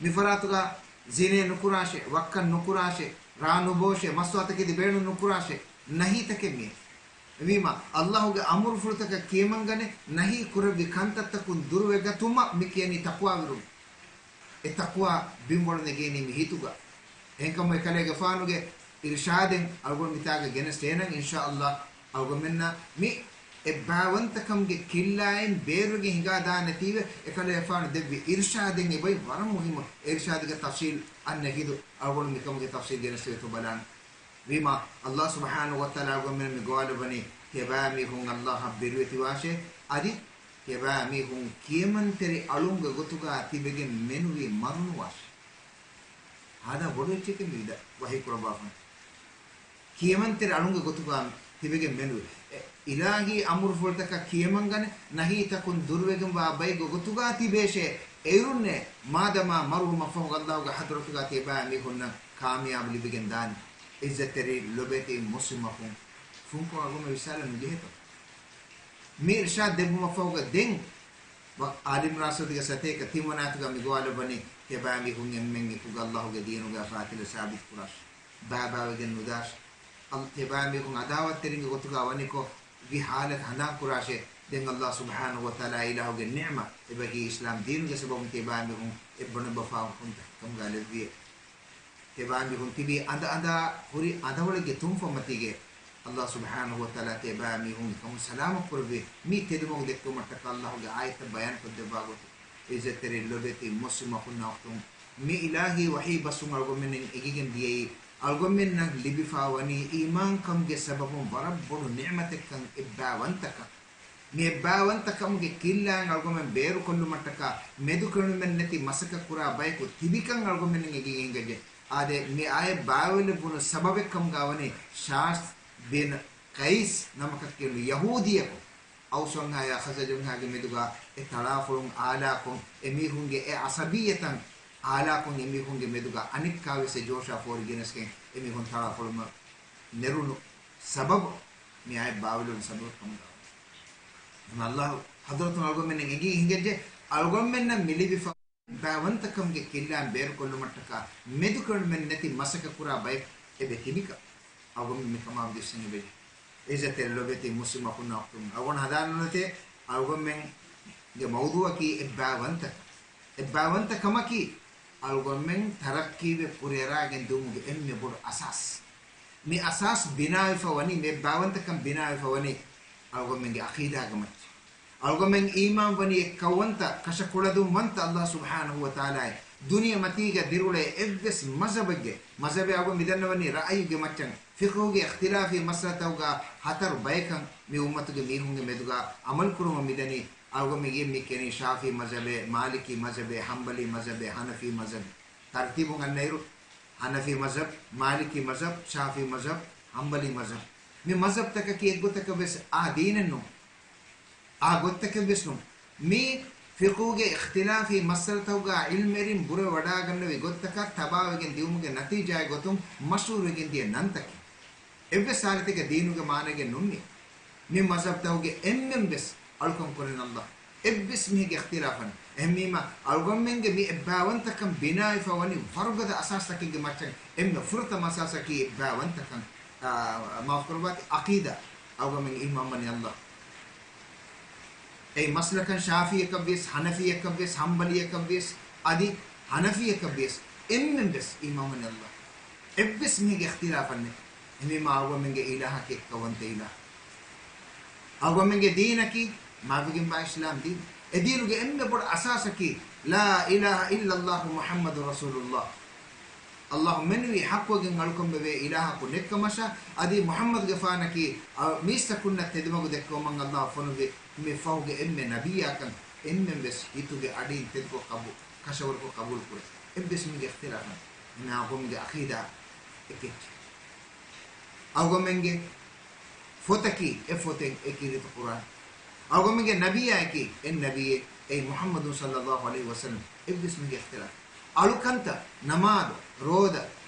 މިފަރާތުގަ ޒިނޭ ނުކުރާށޭ، ވައްކަން ނުކުރާށޭ، ރާ ނުބޯށޭ، މަސްތުވާތަކެތި ބޭނުން ނުކުރާށޭ، ނަހީތަކެއް މިއީ. ވީމާ، ﷲގެ އަމުރުފުޅުތަކަށް ކިޔަމަންގަނެ، ނަހީ ކުރެއްވި ކަންތައްތަކުން ދުރުވެގަތުމަށް މި ކިޔަނީ ތަޤްވާވެރިވުން. އެ ތަޤްވާ ބިންވަޅު ނެގޭނީ މި ހިތުގަ. އެހެންކަމުން އެކަލޭގެފާނުގެ އިރުޝާދެއް އަޅުގަނޑު މިތާގަ ގެނެސްދޭނަން އިންޝާﷲ. އަޅުގަނޑުމެންނަށް މި އެއްބާވަންތަކަމުގެ ކިއްލާއިން ބޭރުވެގެން ހިނގާދާނެތީވެ، އެކަލޭގެފާނު ދެއްވި އިރުޝާދެއް އެބައި ވަރަށް މުހިއްމު. އިރުޝާދުގެ ތަފްސީލް އަންނަ ހިނދު އަޅުގަނޑު މިކަމުގެ ތަފްސީލް ގެނެސްދެވޭތޯ ބަލާނަން. ވީމާ، ﷲ ސުބްޙާނަހޫ ވަތަޢާލާ އަޅުގަނޑުމެން މި ގޮވާލައްވަނީ، ތިޔަބައިމީހުން ﷲއަށް ބިރުވެތިވާށޭ، އަދި ތިޔަބައިމީހުން ކިޔަމަންތެރި އަޅުންގެ ގޮތުގަ ތިބެގެން މެނުވީ މަރުނުވާށޭ. ހާދަ ބޮޑު އެއްޗެކޭ މި ވަޙީ ކުރައްވާފަ. ކިޔަމަންތެރި އަޅުންގެ ގޮތުގަ ތިބެގެން މެނުވީ. އެ، އިލާހީ އަމުރުފުޅުތަކަށް ކިޔަމަންގަނެ، ނަހީތަކުން ދުރުވެގެންވާ ބައެއްގެ ގޮތުގަ ތިބޭށޭ. އެއިރުންނޭ، މާދަމާ މަރުވުމަށްފަހު ﷲގެ ޙަޟްރަތުގަ ތިޔަބައިމީހުންނަށް ކާމިޔާބު ލިބިގެން ދާނީ. ޢިއްޒަތްތެރި ލޮބެތި މުސްލިމް އަޚުން، ފުންކޮށް އަޅުގަނޑު ވިސާލަން ނުޖެހޭތޯ؟ މި އިރުޝާދު ދެއްވުމަށްފަހުގަ ދެން ވަ-، އާލި ޢިމްރާން ސޫރަތުގެ ސަތޭކަ ތިންވަނަ އާޔަތުގަ މި ގޮވާލައްވަނީ، ތިޔަބައިމީހުން އެންމެން އެކުގަ ﷲގެ ދީނުގަ ޤާތިލަށް ސާބިތު ކުރާށޭ. ބައިބައިވެގެން ނުދާށޭ. އަލް-، ތިޔަބައިމީހުން ޢަދާވަތްތެރިންގެ ގޮތުގަ ވަނިކޮށް، ވި ޙާލަތު ހަނދާން ކުރާށޭ. ދެން ﷲ ސުބްޙާނަހޫ ވަތަޢާލާ އިލާހުގެ ނިޢުމަތް، އެބަހީ އިސްލާމް ދީނުގެ ސަބަބުން ތިޔަބައިމީހުން އެއްބަނޑު ބަފާކުންތަކެއް ކަމުގަ ލެއްވިއޭ. ތިޔަބައިމީހުން ތިބީ އަނދަ އަނދާ ހުރި އަނދަވަޅެއްގެ ތުންފަތްމަތީގައި. ﷲ ސުބްޙާނަހޫ ވަތަޢާލާ ތިޔަބައިމީހުން އެކަމުން ސަލާމަތް ކުރެއްވި، މި ތެދުމަގު ދެއްކުމަށްޓަކާ ﷲގެ އާޔަތްތައް ބަޔާންކޮށްދެއްވާ ގޮތުން. ޢިއްޒަތްތެރި ލޮބެތި މުސްލިމް އަޚުންނާ އުޚްތުން، މި އިލާހީ ވަޙީ ބަސްވުން އަޅުގަނޑުމެންނަށް އެނގިގެން ދިޔައީ، އަޅުގަނޑުމެންނަށް ލިބިފާވަނީ އީމާންކަމުގެ ސަބަބުން ވަރަށް ބޮޑު ނިޢުމަތެއްކަން، އެއްބާވަންތަކަން. މި އެއްބާވަންތަކަމުގެ ކިއްލާއިން އަޅުގަނޑުމެން ބޭރުކޮށްލުމަށްޓަކާ، މެދުކެނޑުމެއްނެތި މަސައްކަތްކުރާ ބަޔަކު ތިބިކަން އަޅުގަނޑުމެންނަށް އެނގިގެން އެނގެއްޖެ. އާދެ، މި އާޔަތް ބާވެލެއްވުނު ސަބަބެއްކަމުގަ ވަނީ ޝާސް ބިން ޤައިސް ނަމަކަށް ކިޔުނު ޔަހޫދީއަކު، އައުސުންހާއާ ޚަޒްރަޖުންހާގެ މެދުގަ އެ ތަޅާފޮޅުން އާލާކޮށް، އެމީހުންގެ އެ ޢަޞަބިއްޔަތަށް އާލާކޮށް، އެމީހުންގެ މެދުގަ އަނެއްކާވެސް އެ ޖޯޝާ ފޯރި ގެނެސްގެން އެމީހުން ތަޅާފޮޅުމަށް ނެރުނު ސަބަބު، މި އާޔަތް ބާވެލުނު ސަބަބެއް ކަމުގަ ވަނީ. އެހެން ﷲ ޙަޟްރަތުން އަޅުގަނޑުމެންނަށް އެނގި ހިނގައްޖެ، އަޅުގަނޑުމެންނަށް މި ލިބިފަ އެއްބާވަންތަކަމުގެ ކިއްލާއިން ބޭރުކޮށްލުމަށްޓަކާ، މެދުކެނޑުމެއް ނެތި މަސައްކަތްކުރާ ބައެއް އެބަ ތިބިކަން. އަޅުގަނޑު މިކަމާ ދިއްސަން އެބަޖެހޭ. ޢިއްޒަތްތެރި ލޮބެތި މުސްލިމް އަޚުންނާ އުޚްތުން، އަޅުގަނޑު ހަނދާން ނުނެތޭ، އަޅުގަނޑުމެންގެ މައުޟޫޢަކީ އެއްބާވަންތަކަން. އެއްބާވަންތަކަމަކީ، އަޅުގަނޑުމެން ތަރައްޤީވެ ކުރިއަރާގެން ދިއުމުގެ އެންމެ ބޮޑު އަސާސް. މި އަސާސް ބިނާވެފަ ވަނީ، މި އެއްބާވަންތަކަން ބިނާވެފަ ވަނީ، އަޅުގަނޑުމެންގެ ޢަޤީދާގެ މައްޗަށް. އަޅުގަނޑުމެން އީމާން ވަނީ އެއްކައުވަންތަ، ކަށަކުޅަދުންވަންތަ ﷲ ސުބްޙާނަހޫ ވަތަޢާލާއަށް. ދުނިޔެމަތީގަ ދިރިއުޅޭ އެއްވެސް މަޒްހަބެއްގެ، މަޒްހަބެއް އަޅުގަނޑު މިދަންނަވަނީ ރައަޔުގެ މައްޗަށް، ފިޤުހުގެ އިޚްތިލާފީ މައްސަލަތަކުގަ ހަތަރު ބަޔަކަށް މި އުއްމަތުގެ މީހުންގެ މެދުގަ ޢަމަލު ކުރުމަށް މިދަނީ. އަޅުގަނޑުމެން އެންމެ ކިޔަނީ ޝާފިޢީ މަޒްހަބޭ، މާލިކީ މަޒްހަބޭ، ޙަންބަލީ މަޒްހަބޭ، ޙަނަފީ މަޒްހަބޭ. ތަރުތީބުން އަންނައިރު، ޙަނަފީ މަޒްހަބް، މާލިކީ މަޒްހަބް، ޝާފިޢީ މަޒްހަބް، ޙަންބަލީ މަޒްހަބް. މި މަޒްހަބްތަކަކީ އެއްގޮތަކަށް ވެސް އާ ދީނެއް ނޫން. އާ ގޮތްތަކެއް ވެސް ނޫން. މި ފިޤުހުގެ އިޚްތިލާފީ މައްސަލަތަކުގަ ޢިލްމުވެރިން ބުރަވެވަޑައިގަންނަވި ގޮތްތަކަށް ތަބާވެގެން ދިއުމުގެ ނަތީޖާއެއް ގޮތުން މަޝްހޫރުވެގެން ދިޔަ ނަންތަކެއް. އެއްވެސް ޙާލަތެއްގަ ދީނުގެ މާނައެއް ނޫން މި. މި މަޒްހަބްތަކުގެ އެންމެން ވެސް އަޅުކަން ކުރަން ﷲ. އެއްވެސް މީހެއްގެ އިޚްތިލާފެއް ނެތް. އެހެންވީމަ، އަޅުގަނޑުމެންގެ މި އެއްބާވަންތަކަން ބިނާވެފަ ވަނީ ވަރުގަދަ އަސާސްތަކެއްގެ މައްޗަށް. އެންމެ ފުރަތަމަ އަސާސަކީ އެއްބާވަންތަކަން، އާ، މާފުކުރައްވާތި، ޢަޤީދާ. އަޅުގަނޑުމެން އީމާންވަނީ ﷲ. އެއީ މަސްލަކަށް ޝާފިޢީއަކަށްވިޔަސް، ޙަނަފީއަކަށްވިޔަސް، ޙަންބަލީއަކަށްވިޔަސް، އަދި ޙަނަފީއަކަށްވިޔަސް، އެންމެން ވެސް އީމާންވަނީ ﷲ. އެއްވެސް މީހެއްގެ އިޚްތިލާފެއް ނެތް. އެހެންވީމަ، އަޅުގަނޑުމެންގެ އިލާހަކީ އެއްކައުވަންތަ އިލާހެއް. އަޅުގަނޑުމެންގެ ދީނަކީ މާތްވެގެންވާ އިސްލާމް ދީން. އެ ދީނުގެ އެންމެ ބޮޑު އަސާސަކީ، لا إله إلا الله محمد رسول الله. އައްލާހު މެނުވީ ޙައްޤުވެގެން އަޅުކަން ވެވޭ އިލާހަކު ނެއްކަމަށާ، އަދި މުޙައްމަދުގެފާނަކީ، އަ، މީސްތަކުންނަށް ތެދުމަގު ދެއްކެވުމަށް އައްލާހު ފޮނުއްވި މި ފަހުގެ އެންމެ ނަބިއްޔާކަން އެންމެން ވެސް ހިތުގެ އަޑިން ތެދުކޮށް ޤަބޫ-، ކަށަވަރުކޮށް ޤަބޫލުކުރޭ. އެއްވެސް މީގެ އިޚްތިލާފެއް ނެތް. އަޅުގަނޑުމެންގެ އަޤީދާ އެކެއްޗެއް. އަޅުގަނޑުމެންގެ ފޮތަކީ އެ ފޮތެއް އެ ކީރިތި ޤުރްއާން. އަޅުގަނޑުމެންގެ ނަބިއްޔާއަކީ އެ ނަބިއްޔެއް، އެއީ މުޙައްމަދު ޞައްލައްލާހު ޢަލައިހި ވަސައްލަމް. އެއްވެސް މީގެ އިޚްތިލާފެއް. އަޅުކަންތައް، ނަމާދު، ރޯދަ،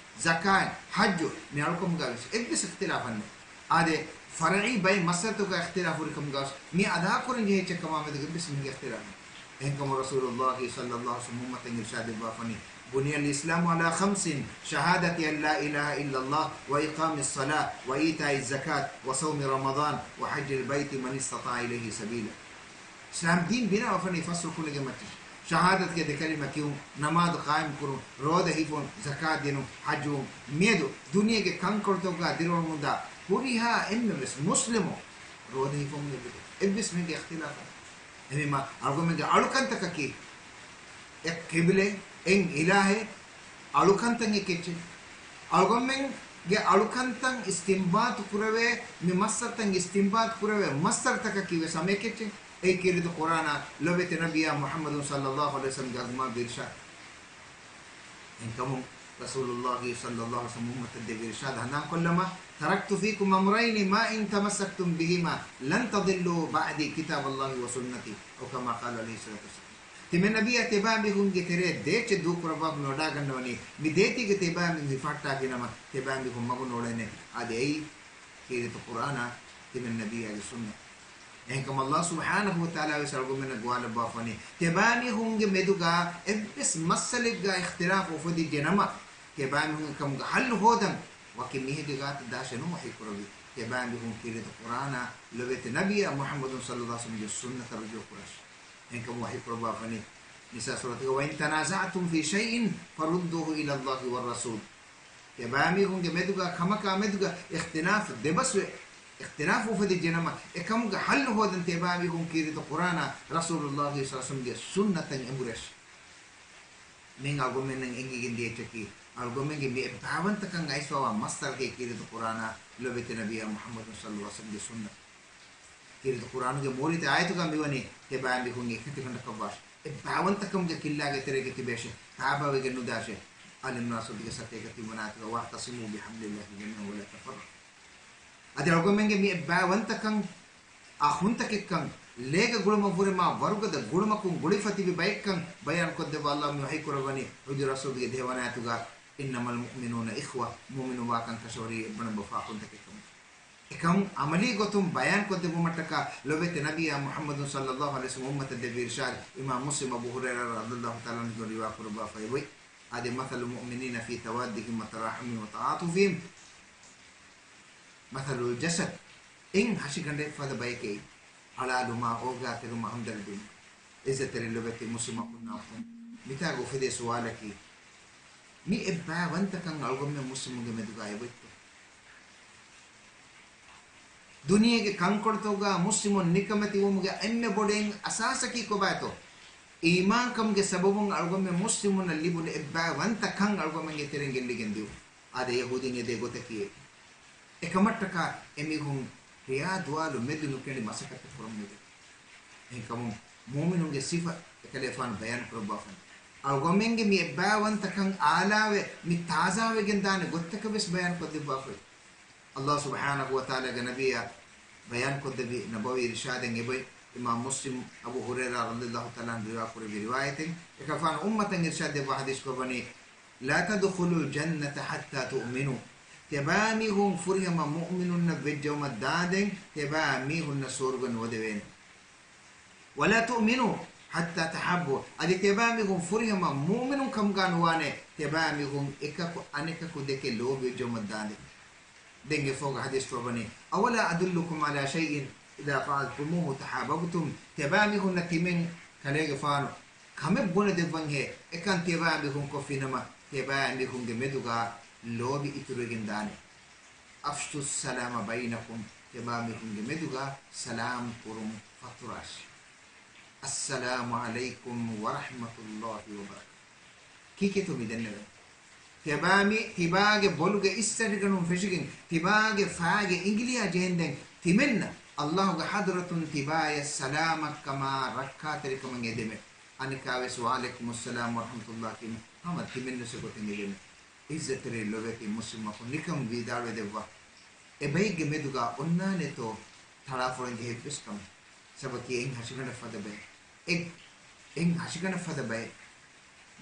ޒަކާތް، ޙައްޖު، މި އަޅުކަމުގަ ވެސް އެއްވެސް އިޚްތިލާފެއް ނެތް. އާދެ، ފަރުޢީ ބައެއް މައްސަލަތަކުގަ އިޚްތިލާފު ހުރިކަމުގަ ވެސް މި އަދާކުރަން ޖެހޭ އެއްޗެއް ކަމާ މެދުގަ އެއްވެސް މީގެ އިޚްތިލާފެއް ނެތް. އެހެންކަމުން ރަސޫލުﷲ ޞައްލައްލާހު ޢަލައިހި ވަސައްލަމް އުއްމަތަށް އިރްޝާދެއްވާފަނީ، بني الإسلام على خمس، شهادة أن لا إله إلا الله، وإقام الصلاة، وإيتاء الزكاة، وصوم رمضان، وحج البيت من استطاع إليه سبيلا. އިސްލާމް ދީން ބިނާވެފަނީ ފަސް ރުކުނެއްގެ މައްޗަށް. ޝަހާދަތުގެ ދެކަލިމަ ކިޔުން، ނަމާދު ޤާއިމްކުރުން، ރޯދަ ހިފުން، ޒަކާތް ދިނުން، ޙައްޖުވުން، މިއަދު ދުނިޔޭގެ ކަންކޮޅުތަކުގަ ދިރިއުޅުމުންދާ ހުރިހާ އެންމެން ވެސް މުސްލިމު ރޯދަ ހިފުމުގެ އެއްވެސް މީގެ އިޚްތިލާފެއް ނެތް. އެހެންވީމާ، އަޅުގަނޑުމެންގެ އަޅުކަންތަކަކީ، އެއް ޤިބްލައެއް، އެއް އިލާހެއް، އަޅުކަންތައް އެކެއްޗެއް. އަޅުގަނޑުމެންގެ އަޅުކަންތައް އިސްތިންބާޠު ކުރެވޭ، މި މައްސަލަތައް އިސްތިންބާޠު ކުރެވޭ މައްސަރުތަކަކީ ވެސް ހަމަ އެކެއްޗެއް. އެއީ ކީރިތި ޤުރްއާނާ، ލޮބެތި ނަބިއްޔާ މުޙައްމަދު ޞައްލައްލާހު ޢަލައިހި ވަސައްލަމްގެ އަޒުމާ އިރްޝާދު. އެހެންކަމުން ރަސޫލުﷲ ޞައްލައްލާހު ޢަލައިހި ވަސައްލަމް އުއްމަތަށް ދެއްވި އިރްޝާދު ހަނދާންކޮށްލަމާ، تركت فيكم أمرين ما إن تمسكتم بهما لن تضلوا بعدي كتاب الله وسنتي، أو كما قال عليه الصلاة والسلام. ތިމަން ނަބިއްޔާ، ތިޔަބައިމީހުންގެ ތެރޭ ދޭއްޗެއް ދޫކުރައްވާފަ މި ވަޑާގަންނަވަނީ، މި ދޭތީގަ ތިޔަބައިމީހުން ހިފަހައްޓާފިނަމަ، ތިޔަބައިމީހުން މަގު ނޫޅެން. އާދެ، އެއީ ކީރިތި ޤުރްއާނާ، ތިމަން ނަބިއްޔާގެ ސުންނަތް. އެހެންކަމުން ﷲ ސުބްޙާނަހޫ ވަތަޢާލާ ވެސް އަޅުގަނޑުމެންނަށް ގޮވާލައްވާފަވަނީ، ތިޔަބައިމީހުންގެ މެދުގަ އެއްވެސް މައްސަލައެއްގަ އިޚްތިލާފު އުފެދިއްޖެ ނަމަ، ތިޔަބައިމީހުން އެކަމުގެ ޙައްލު ހޯދަން ވަކި މީހެއްގެ ގާތަށް ދާށޭ ނޫން ވަޙީކުރެއްވީ. ތިޔަބައިމީހުން ކީރިތި ޤުރްއާނާ، ލޮބެތި ނަބިއްޔާ މުޙައްމަދު ޞައްލައްލާހު ޢަލައިހި ވަސައްލަމްގެ ސުންނަތަށް ރުޖޫޢަ ކުރާށޭ. އެހެންކަމުން ވަޙީކުރައްވާފަވަނީ ނިސާ ސޫރަތުގަ، وإن تنازعتم في شيء فردوه إلى الله والرسول. ތިޔަބައިމީހުންގެ މެދުގަ ކަމަކާ މެދުގަ އިޚްތިލާފު ދެބަސްވެ، އިޚްތިލާފު އުފެދިއްޖެނަމަ، އެކަމުގެ ޙައްލު ހޯދަން ތިޔަބައިމީހުން ކީރިތި ޤުރްއާނާ ރަސޫލުﷲ ޞައްލައްލާހު ޢަލައިހި ވަސައްލަމްގެ ސުންނަތަށް އެނބުރޭށޭ. މިއިން އަޅުގަނޑުމެންނަށް އެނގިގެން ދިޔަ އެއްޗަކީ، އަޅުގަނޑުމެންގެ މި އެއްބައިވަންތަކަން އައިސްފަވާ މައްސަރަކީ ކީރިތި ޤުރްއާނާ، ލޮބެތި ނަބިއްޔާ މުޙައްމަދު ޞައްލައްލާހު ޢަލައިހި ވަސައްލަމްގެ ސުންނަތު. ކީރިތި ޤުރްއާނުގެ މޫރިތި އާޔަތުގަ މިވަނީ، ތިޔަބައިމީހުން އެކަތިގަނޑަކަށްވާށޭ. އެއްބައިވަންތަކަމުގެ ކިއްލާގެ ތެރޭގަ ތިބޭށޭ. ތާބާވެގެން ނުދާށޭ. އާލި ޢިމްރާން ސޫރަތުގެ ސަތޭކަ ތިންވަނަ އާޔަތުގަ، واعتصموا بحبل الله جميعا ولا تفرقوا. އަދި އަޅުގަނޑުމެންގެ މި އެއްބައިވަންތަކަން، އާ ހުންތަކެއްކަން، ލޭގެ ގުޅުމަށްވުރެ މާ ވަރުގަދަ ގުޅުމަކުން ގުޅިފަ ތިބި ބައެއްކަން ބަޔާންކޮށްދެއްވާ ﷲ މި ވަޙީކުރައްވަނީ ޙުޖުރާތު ސޫރަތުގެ ދިހަވަނަ އާޔަތުގަ، إنما المؤمنون إخوة، މުއުމިނުން ވާކަން ކަށަވަރީ އެއްބަނޑު ބަފާ ކުންތަކެއްކަމުން. އެކަމު ޢަމަލީ ގޮތުން ބަޔާންކޮށްދެއްވުމަށްޓަކާ ލޮބެތި ނަބިއްޔާ މުޙައްމަދު ޞައްލައްލާހު ޢަލައިހި ވަސައްލަމް އުއްމަތަށް ދެއްވި އިރްޝާދު، އިމާމް މުސްލިމް އަބޫ ހުރައިރާ ރަޟިޔައްލާހު ތަޢާލާ ޢަންހު ރިވާކުރައްވާފަ އެބައޮތް. އާދެ، مثل المؤمنين في توادهم وتراحمهم وتعاطفهم مثل الجسد. އެއް ހަށިގަނޑެއް ފަދަ ބަޔެކޭ. އަޅާލުމާ، އޯގާތެރުމާ، ހަމްދަރްދީން. ޢިއްޒަތްތެރި ލޮބެތި މުސްލިމް އަޚުންނާ އުޚްތުން، މިތާގަ އުފެދޭ ސުވާލަކީ، މި އެއްބައިވަންތަކަން އަޅުގަނޑުމެން މުސްލިމުންގެ މެދުގަ އެބައޮތްތޯ؟ ދުނިޔޭގެ ކަންކޮޅުތަކުގަ މުސްލިމުން ނިކަމެތިވުމުގެ އެންމެ ބޮޑު އެއް އަސާސަކީ ކޮބާތޯ؟ އީމާންކަމުގެ ސަބަބުން އަޅުގަނޑުމެން މުސްލިމުންނަށް ލިބުނު އެއްބައިވަންތަކަން އަޅުގަނޑުމެންގެ ތެރެއިން ގެއްލިގެން ދިޔުން. އާދެ، ޔަހޫދީން އެދޭ ގޮތަކީ އެއީ. އެކަމަށްޓަކާ އެމީހުން ހިޔާ ދުވާލު މެދު ނުކެނޑި މަސައްކަތެއް ކުރަމުން އެދެން. އެހެންކަމުން މުއުމިނުންގެ ސިފަ އެކަލޭފާނު ބަޔާން ކުރައްވާފަ. އަޅުގަނޑުމެންގެ މި އެއްބައިވަންތަކަން އާލާވެ، މި ތާޒާވެގެން ދާނެ ގޮތްތަކެއް ވެސް ބަޔާން ކޮށްދެއްވާފަ. ﷲ ސުބްޙާނަހޫ ވަތަޢާލާގެ ނަބިއްޔާ ބަޔާންކޮށްދެއްވި ނަބަވީ އިރްޝާދެއް އެބައޮތް. އިމާމް މުސްލިމް އަބޫ ހުރައިރާ ރަޟިޔައްލާހު ތަޢާލާ ޢަންހު ރިވާކުރެއްވި ރިވާޔަތެއް. އެކަލޭފާނު އުއްމަތަށް އިރްޝާދް ދެއްވާ ޙަދީޘް ކުރައްވަނީ، لا تدخلوا الجنة حتى تؤمنوا. ތިޔަބައިމީހުން ފުރިހަމަ މުއުމިނުންނަށް ވެއްޖައުމަށް ދާނދެން ތިޔަބައިމީހުންނަށް ސުވަރުގެ ނުވަދެވޭނެ. ولا تؤمنوا حتى تحابوا. އަދި ތިޔަބައިމީހުން ފުރިހަމަ މުއުމިނުން ކަމުގަ ނުވާނެ، ތިޔަބައިމީހުން އެކަކު އަނެކަކު ދެކެ ލޯބިވެއްޖައުމަށް ދާނދެން. ދެން އެފަހުގަ ޙަދީޘް ކުރައްވަނީ، أولا أدلكم على شيء إذا فعلتموه تحاببتم. ތިޔަބައިމީހުންނަށް ތިމަން ކަލޭގެފާނު ކަމެއް ބުނެދެއްވަންހޭ، އެކަން ތިޔަބައިމީހުން ކޮށްފިނަމަ، ތިޔަބައިމީހުންގެ މެދުގަ ލޯބި އިތުރުވެގެން ދާނެ. أفشوا السلام بينكم، ތިޔަބައިމީހުންގެ މެދުގަ ސަލާމް ކުރުން ފަތުރާށި. އައްސަލާމު ޢަލައިކުމް ވަރަޙްމަތުﷲި ވަބަރަކާތުހު. ކީކޭތޯ މި ދެންނެވެން؟ ތިބާ މި، ތިބާގެ ބޮލުގެ އިސްތަށިގަނޑުން ފެށިގެން، ތިބާގެ ފައިގެ އިނގިލިޔާ ޖެހެންދެން ތިމެންނަށް ﷲގެ ޙަޟްރަތުން ތިބާޔަށް ސަލާމަތްކަމާ ރައްކާތެރިކަމަށް އެދެމެ. އަނެކާވެސް ވަޢަލައިކުމުއްސަލާމް ވަރަޙްމަތުﷲ ކީމަ ހަމަ ތިމެންނަށް އެގޮތަށް އެދެމެ. ޢިއްޒަތްތެރި ލޮބެތި މުސްލިމް އަޚުން ނިކަން ވިދާޅުވެދެއްވާ. އެބައެއްގެ މެދުގަ އޮންނާނެތޯ ތަޅާފޮޅެއްގެ އެއްވެސް ކަމެއް؟ ސަބަކީ އެއް ހަށިގަނޑަށް ފަދަ ބައެއް، އެއް، އެއް ހަށިގަނޑަށް ފަދަ ބައެއް،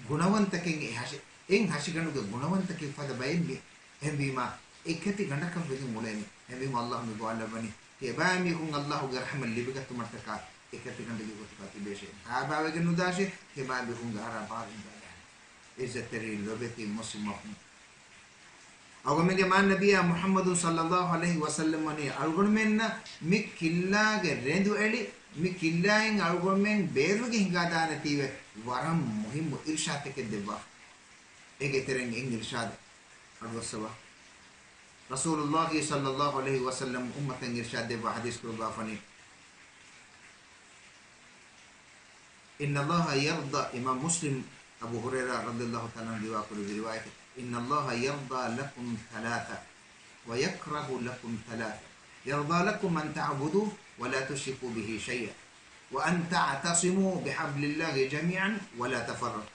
ގުނަވަންތަކެއް އެ ހަށި، އެއް ހަށިގަނޑުގެ ގުނަވަންތަކެއް ފަދަ ބައެއް މި. އެހެންވީމާ، އެކަތި ގަނޑަކަށް ވެގެން އުޅޭނެ. އެހެންވީމާ، ﷲ މި ގޮވާލައްވަނީ، ތިޔަބައިމީހުން ﷲގެ ރަޙްމަތް ލިބިގަތުމަށްޓަކާ އެކަތި ގަނޑުގެ ގޮތުގަ ތިބޭށޭ. ބައިބައިވެގެން ނުދާށޭ، ތިޔަބައިމީހުންގެ އަރާ ބާރު ހިނގާދާނެ. ޢިއްޒަތްތެރި ލޮބެތި މުސްލިމް އަޚުން. އަޅުގަނޑުމެންގެ މާތް ނަބިއްޔާ މުޙައްމަދު ޞައްލައްލާހު ޢަލައިހި ވަސައްލަމް ވަނީ އަޅުގަނޑުމެންނަށް މި ކިއްލާގެ ރެނދު އެޅި، މި ކިއްލާއިން އަޅުގަނޑުމެން ބޭރުވެގެން ހިނގާދާނެތީވެ ވަރަށް މުހިއްމު އިރުޝާދެއް ދެއްވާ. އޭގެ ތެރެއިން އެއް އިރުޝާދެއް އަޑުއައްސަވާ. ރަސޫލުﷲ ޞައްލައްލާހު ޢަލައިހި ވަސައްލަމް އުއްމަތަށް އިރުޝާދް ދެއްވާ ޙަދީޘް ކުރައްވާފަނީ، إن الله يرضى، އިމާމް މުސްލިމް އަބޫ ހުރައިރާ ރަޟިޔައްލާހު ތަޢާލާ ޢަންހު ރިވާ ކުރެއްވި ރިވާޔަތެއް، إن الله يرضى لكم ثلاثا ويكره لكم ثلاثا، يرضى لكم أن تعبدوه ولا تشركوا به شيئا، وأن تعتصموا بحبل الله جميعا ولا تفرقوا،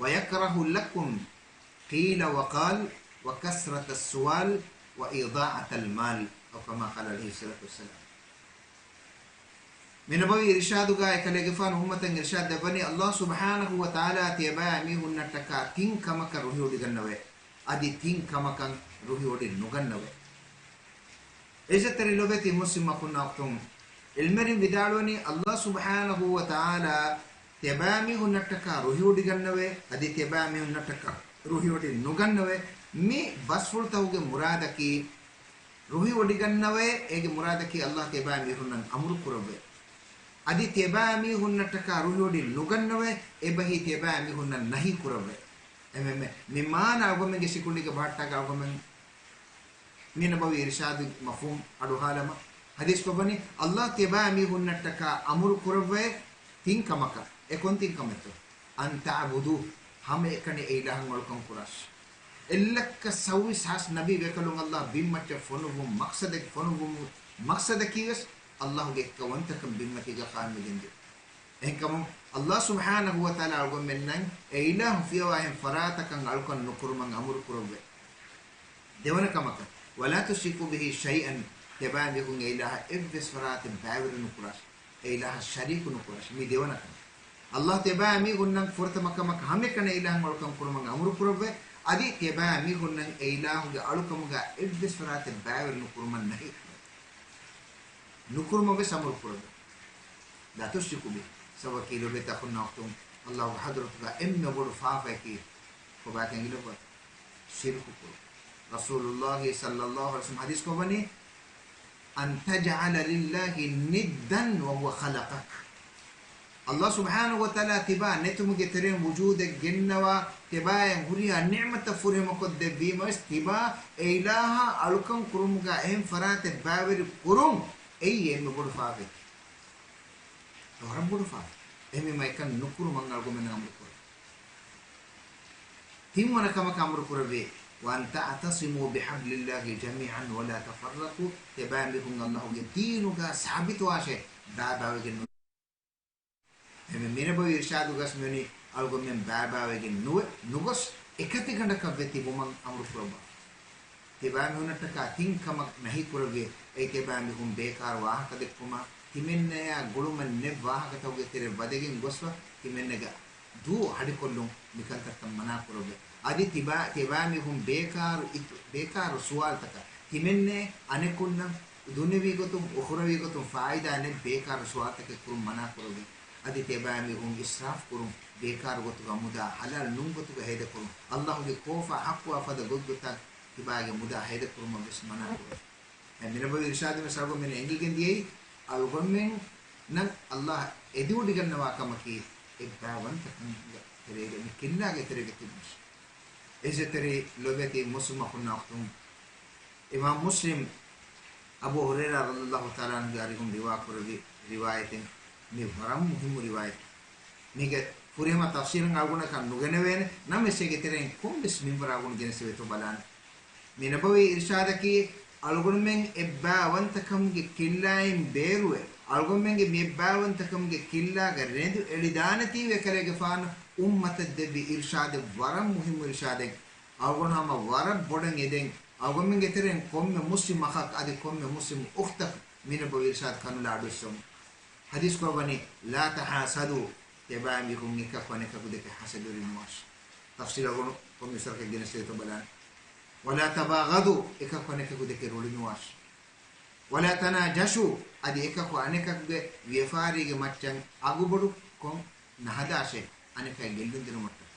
ويكره لكم قيل وقال وكثرة السؤال وإضاعة المال، أو كما قال عليه الصلاة والسلام. މި ނަބަވީ އިރުޝާދުގަ އެކަލޭގެފާނު އުއްމަތަށް އިރުޝާދް ދެއްވަނީ، ﷲ ސުބްޙާނަހޫ ވަތަޢާލާ ތިޔަބައިމީހުންނަށްޓަކާ ތިން ކަމަކަށް ރުހިވޮޑިގަންނަވައި، އަދި ތިން ކަމަކަށް ރުހިވޮޑި ނުގަންނަވައި. ޢިއްޒަތްތެރި ލޮބެތި މުސްލިމް އަޚުންނާ އުޚްތުން، ޢިލްމުވެރިން ވިދާޅުވަނީ، ﷲ ސުބްޙާނަހޫ ވަތަޢާލާ ތިޔަބައިމީހުންނަށްޓަކާ ރުހިވޮޑިގަންނަވައި، އަދި ތިޔަބައިމީހުންނަށްޓަކާ ރުހިވޮޑި ނުގަންނަވައި. މި ބަސްފުޅުތަކުގެ މުރާދަކީ، ރުހިވޮޑިގަންނަވައި، އޭގެ މުރާދަކީ، ﷲ ތިޔަބައިމީހުންނަށް އަމުރު ކުރައްވައި، އަދި ތިޔަބައިމީހުންނަށްޓަކާ ރުހިވޮޑި ނުގަންނަވައި، އެބަހީ ތިޔަބައިމީހުންނަށް ނަހީ ކުރައްވައި. އެމެމެ، މި މާނަ އަޅުގަނޑުމެންގެ ސިކުނޑީގެ ބަހައްޓާގަ އަޅުގަނޑުމެން މި ނަބަވީ އިރުޝާދު މަފްހޫމް އަޑުއަހާލަމާ، ޙަދީޘް ކޮށްވަނީ، ﷲ ތިޔަބައިމީހުންނަށްޓަކާ އަމުރު ކުރައްވައި ތިން ކަމަކަށް. އެ ކޮން ތިން ކަމެއްތޯ؟ أن تعبدوه، ހަމައެކަނި އެ އިލާހަށް އަޅުކަން ކުރާށި. އެއްލައްކަ ސައުވީސް ހާސް ނަބީ ބޭކަލުން ﷲ ބިންމައްޗަށް ފޮނުއްވުން މަޤްޞަދަކީ، ފޮނުއްވުމު މަޤްޞަދަކީވެސް ﷲގެ އެއްކައުވަންތަކަން ބިންމަތީގަ ޤާއިމްވެގެންދިޔުން. އެހެންކަމުން، ﷲ ސުބްޙާނަހޫ ވަތަޢާލާ އަޅުގަނޑުމެންނަށް އެ އިލާހު ފިޔަވާ އެހެން ފަރާތަކަށް އަޅުކަން ނުކުރުމަށް އަމުރު ކުރައްވައި. ދެވަނަ ކަމަކަށް، ولا تشركوا به شيئا، ތިޔަބައިމީހުން އެ އިލާހަށް އެއްވެސް ފަރާތެއް ބައިވެރި ނުކުރާށި، އެ އިލާހަށް ޝަރީކު ނުކުރާށި. މި ދެވަނަ ކަމަށް، ﷲ ތިޔަބައިމީހުންނަށް ފުރަތަމަ ކަމަކަށް ހަމައެކަނި އެ އިލާހަށް އަޅުކަން ކުރުމަށް އަމުރު ކުރައްވައި، އަދި ތިޔަބައިމީހުންނަށް އެ އިލާހުގެ އަޅުކަމުގަ އެއްވެސް ފަރާތެއް ބައިވެރި ނުކުރުމަށް ނަހީ ކުރައްވައި. ނުކުރުމަށް ވެސް އަމުރު ކުރައްވައި. لا تشركوا به. ސަބަބަކީ ލޮބެތި އަޚުންނާ އުޚްތުން، ﷲގެ ޙަޟްރަތުގަ އެންމެ ބޮޑު ފާފައަކީ ކޮބާކަން އިނގިލައްވާތަ؟ ޝިރުކު ކުރުން. ރަސޫލުﷲ ޞައްލައްލާހު ޢަލައިހި ވަސައްލަމް ޙަދީޘް ކޮށްވަނީ، أن تجعل لله ندا وهو خلقك. ﷲ ސުބްޙާނަހޫ ވަތަޢާލާ ތިބާ ނެތުމުގެ ތެރެއިން ވުޖޫދެއް ގެންނަވާ، ތިބާއަށް ހުރިހާ ނިޢުމަތަށް ފުރިހަމަކޮށްދެއްވީމަވެސް، ތިބާ އެ އިލާހަށް އަޅުކަން ކުރުމުގަ އެހެން ފަރާތެއް ބައިވެރި ކުރުން، އެއީ އެންމެ ބޮޑު ފާފައެއް. ވަރަށް ބޮޑު ފާފަ. އެހެންވީމަ އެކަން ނުކުރުމަށް އަޅުގަނޑުމެންނަށް އަމުރު ކުރޭ. ތިންވަނަ ކަމަކަށް އަމުރު ކުރެއްވި، وأن تعتصموا بحبل الله جميعا ولا تفرقوا، ތިޔަބައިމީހުން ﷲގެ ދީނުގަ ސާބިތުވާށޭ، ބައިބައިވެގެން ނު-، އެމެ މިނަބަވި އިރުޝާދުގަސް މިވަނީ އަޅުގަނޑުމެން ބައިބައިވެގެން ނުވެ، ނުގޮސް އެކަތިގަނޑަކަށްވެ ތިބުމަށް އަމުރު ކުރައްވާ. ތިބާމީހުންނަށްޓަކާ ތިން ކަމަށް ނަހީ ކުރެއްވި، އެއީ ތިބާމީހުން ބޭކާރު ވާހަކަ ދެއްކުމާ، ތިމެންނަޔާ ގުޅުމަށް ނެތް ވާހަކަތަކުގެ ތެރެ ވަދެގެން ގޮސްފަ، ތިމެންނަގެ ދޫ ހަޑިކޮށްލުން މިކަންތައްތައް މަނާ ކުރެއްވި. އަދި ތިބާ، ތިބާމީހުން ބޭކާރު އިތު، ބޭކާރު ސުވާލުތަކަށް، ތިމެންނެ އަނެކުންނަށް ދުނިޔަވީ ގޮތުން، އުޚުރަވީ ގޮތުން ފާއިދާ ނެތް ބޭކާރު ސުވާލުތަކެއް ކުރުން މަނާ ކުރެއްވި. އަދި ތިބާމީހުން އިސްރާފް ކުރުން، ބޭކާރު ގޮތުގަ މުދާ ޙަލާލް ނޫން ގޮތުގަ ހޭދަކުރުން، ﷲގެ ކޯފާ ޙައްޤުވާ ފަދަ ގޮތްގޮތަށް ތިބާގެ މުދާ ހޭދަކުރުމަށް ވެސް މަނާ ކުރޭ. އެ މިނަބަވި އިރުޝާދު ވެސް އަޅުގަނޑުމެން އެނގިގެން ދިޔައީ، އަޅުގަނޑުމެންނަށް ﷲ އެދިވޮޑިގަންނަވާ ކަމަކީ، އެއްބައިވަންތަކަމުގެ ތެރޭގަ މި ކިއްލާގެ ތެރޭގަ ތިބުނަސް. އިއްޒަތްތެރި ލޮބެތި މުސްލިމް އަޚުންނާ އުޚްތުން، އިމާމް މުސްލިމް އަބޫ ހުރައިރާ ރަޟިޔަﷲ ތަޢާލާ ޢަންހުގެ އަރިހުން ރިވާ ކުރެއްވި ރިވާޔަތެއް، މި ވަރަށް މުހިއްމު ރިވާޔަތެއް. މީގެ ފުރިހަމަ ތަފްސީލުން އަޅުގަނޑަކަށް ނުގެނެވޭނެ. ނަމަވެސް އޭގެ ތެރެއިން ކޮންވެސް މިންވަރަށް އަޅުގަނޑު ގެނެސްދެވޭތޯ ބަލާނެ. މި ނަބަވީ އިރުޝާދަކީ އަޅުގަނޑުމެން އެއްބާވަންތަކަމުގެ ކިއްލާއިން ބޭރުވެ، އަޅުގަނޑުމެންގެ މި އެއްބާވަންތަކަމުގެ ކިއްލާގަ ރެނދު އެޅިދާނެތީވެ ކަލޭގެފާނު އުއްމަތަށް ދެއްވި އިރުޝާދެއް، ވަރަށް މުހިއްމު އިރުޝާދެއް. އަޅުގަނޑު ހަމަ ވަރަށް ބޮޑަށް އެދެން، އަޅުގަނޑުމެންގެ ތެރެއިން ކޮންމެ މުސްލިމް އަޚަކަށް އަދި ކޮންމެ މުސްލިމް އުޚްތަކަށް މި ނަބަވީ އިރުޝާދު ކަނުލާ އަޑުއެއްސަވަމުން. ޙަދީޘް ކުރައްވަނީ، "لا تحاسدوا"، ތިޔަބައިމީހުން އެކަކު އަނެކަކު ދެކެ ޙަސަދުވެރި ނުވާށި. ތަފްސީލު އަޅުގަނޑު ކޮންމެ އިސްވަރަކަށް ގެނެސްދެވޭތޯ ބަލާނެ. "ولا تباغضوا"، އެކަކު އަނެކަކު ދެކެ ރުޅި ނުވާށި. "ولا تناجشوا"، އަދި އެކަކު އަނެކަކުގެ ވިޔަފާރީގެ މައްޗަށް އަގުބޮޑު ކޮށް ނަހަދާށޭ، އަނެކާ ގެއްލުން ދިނުމަށްޓަކާ.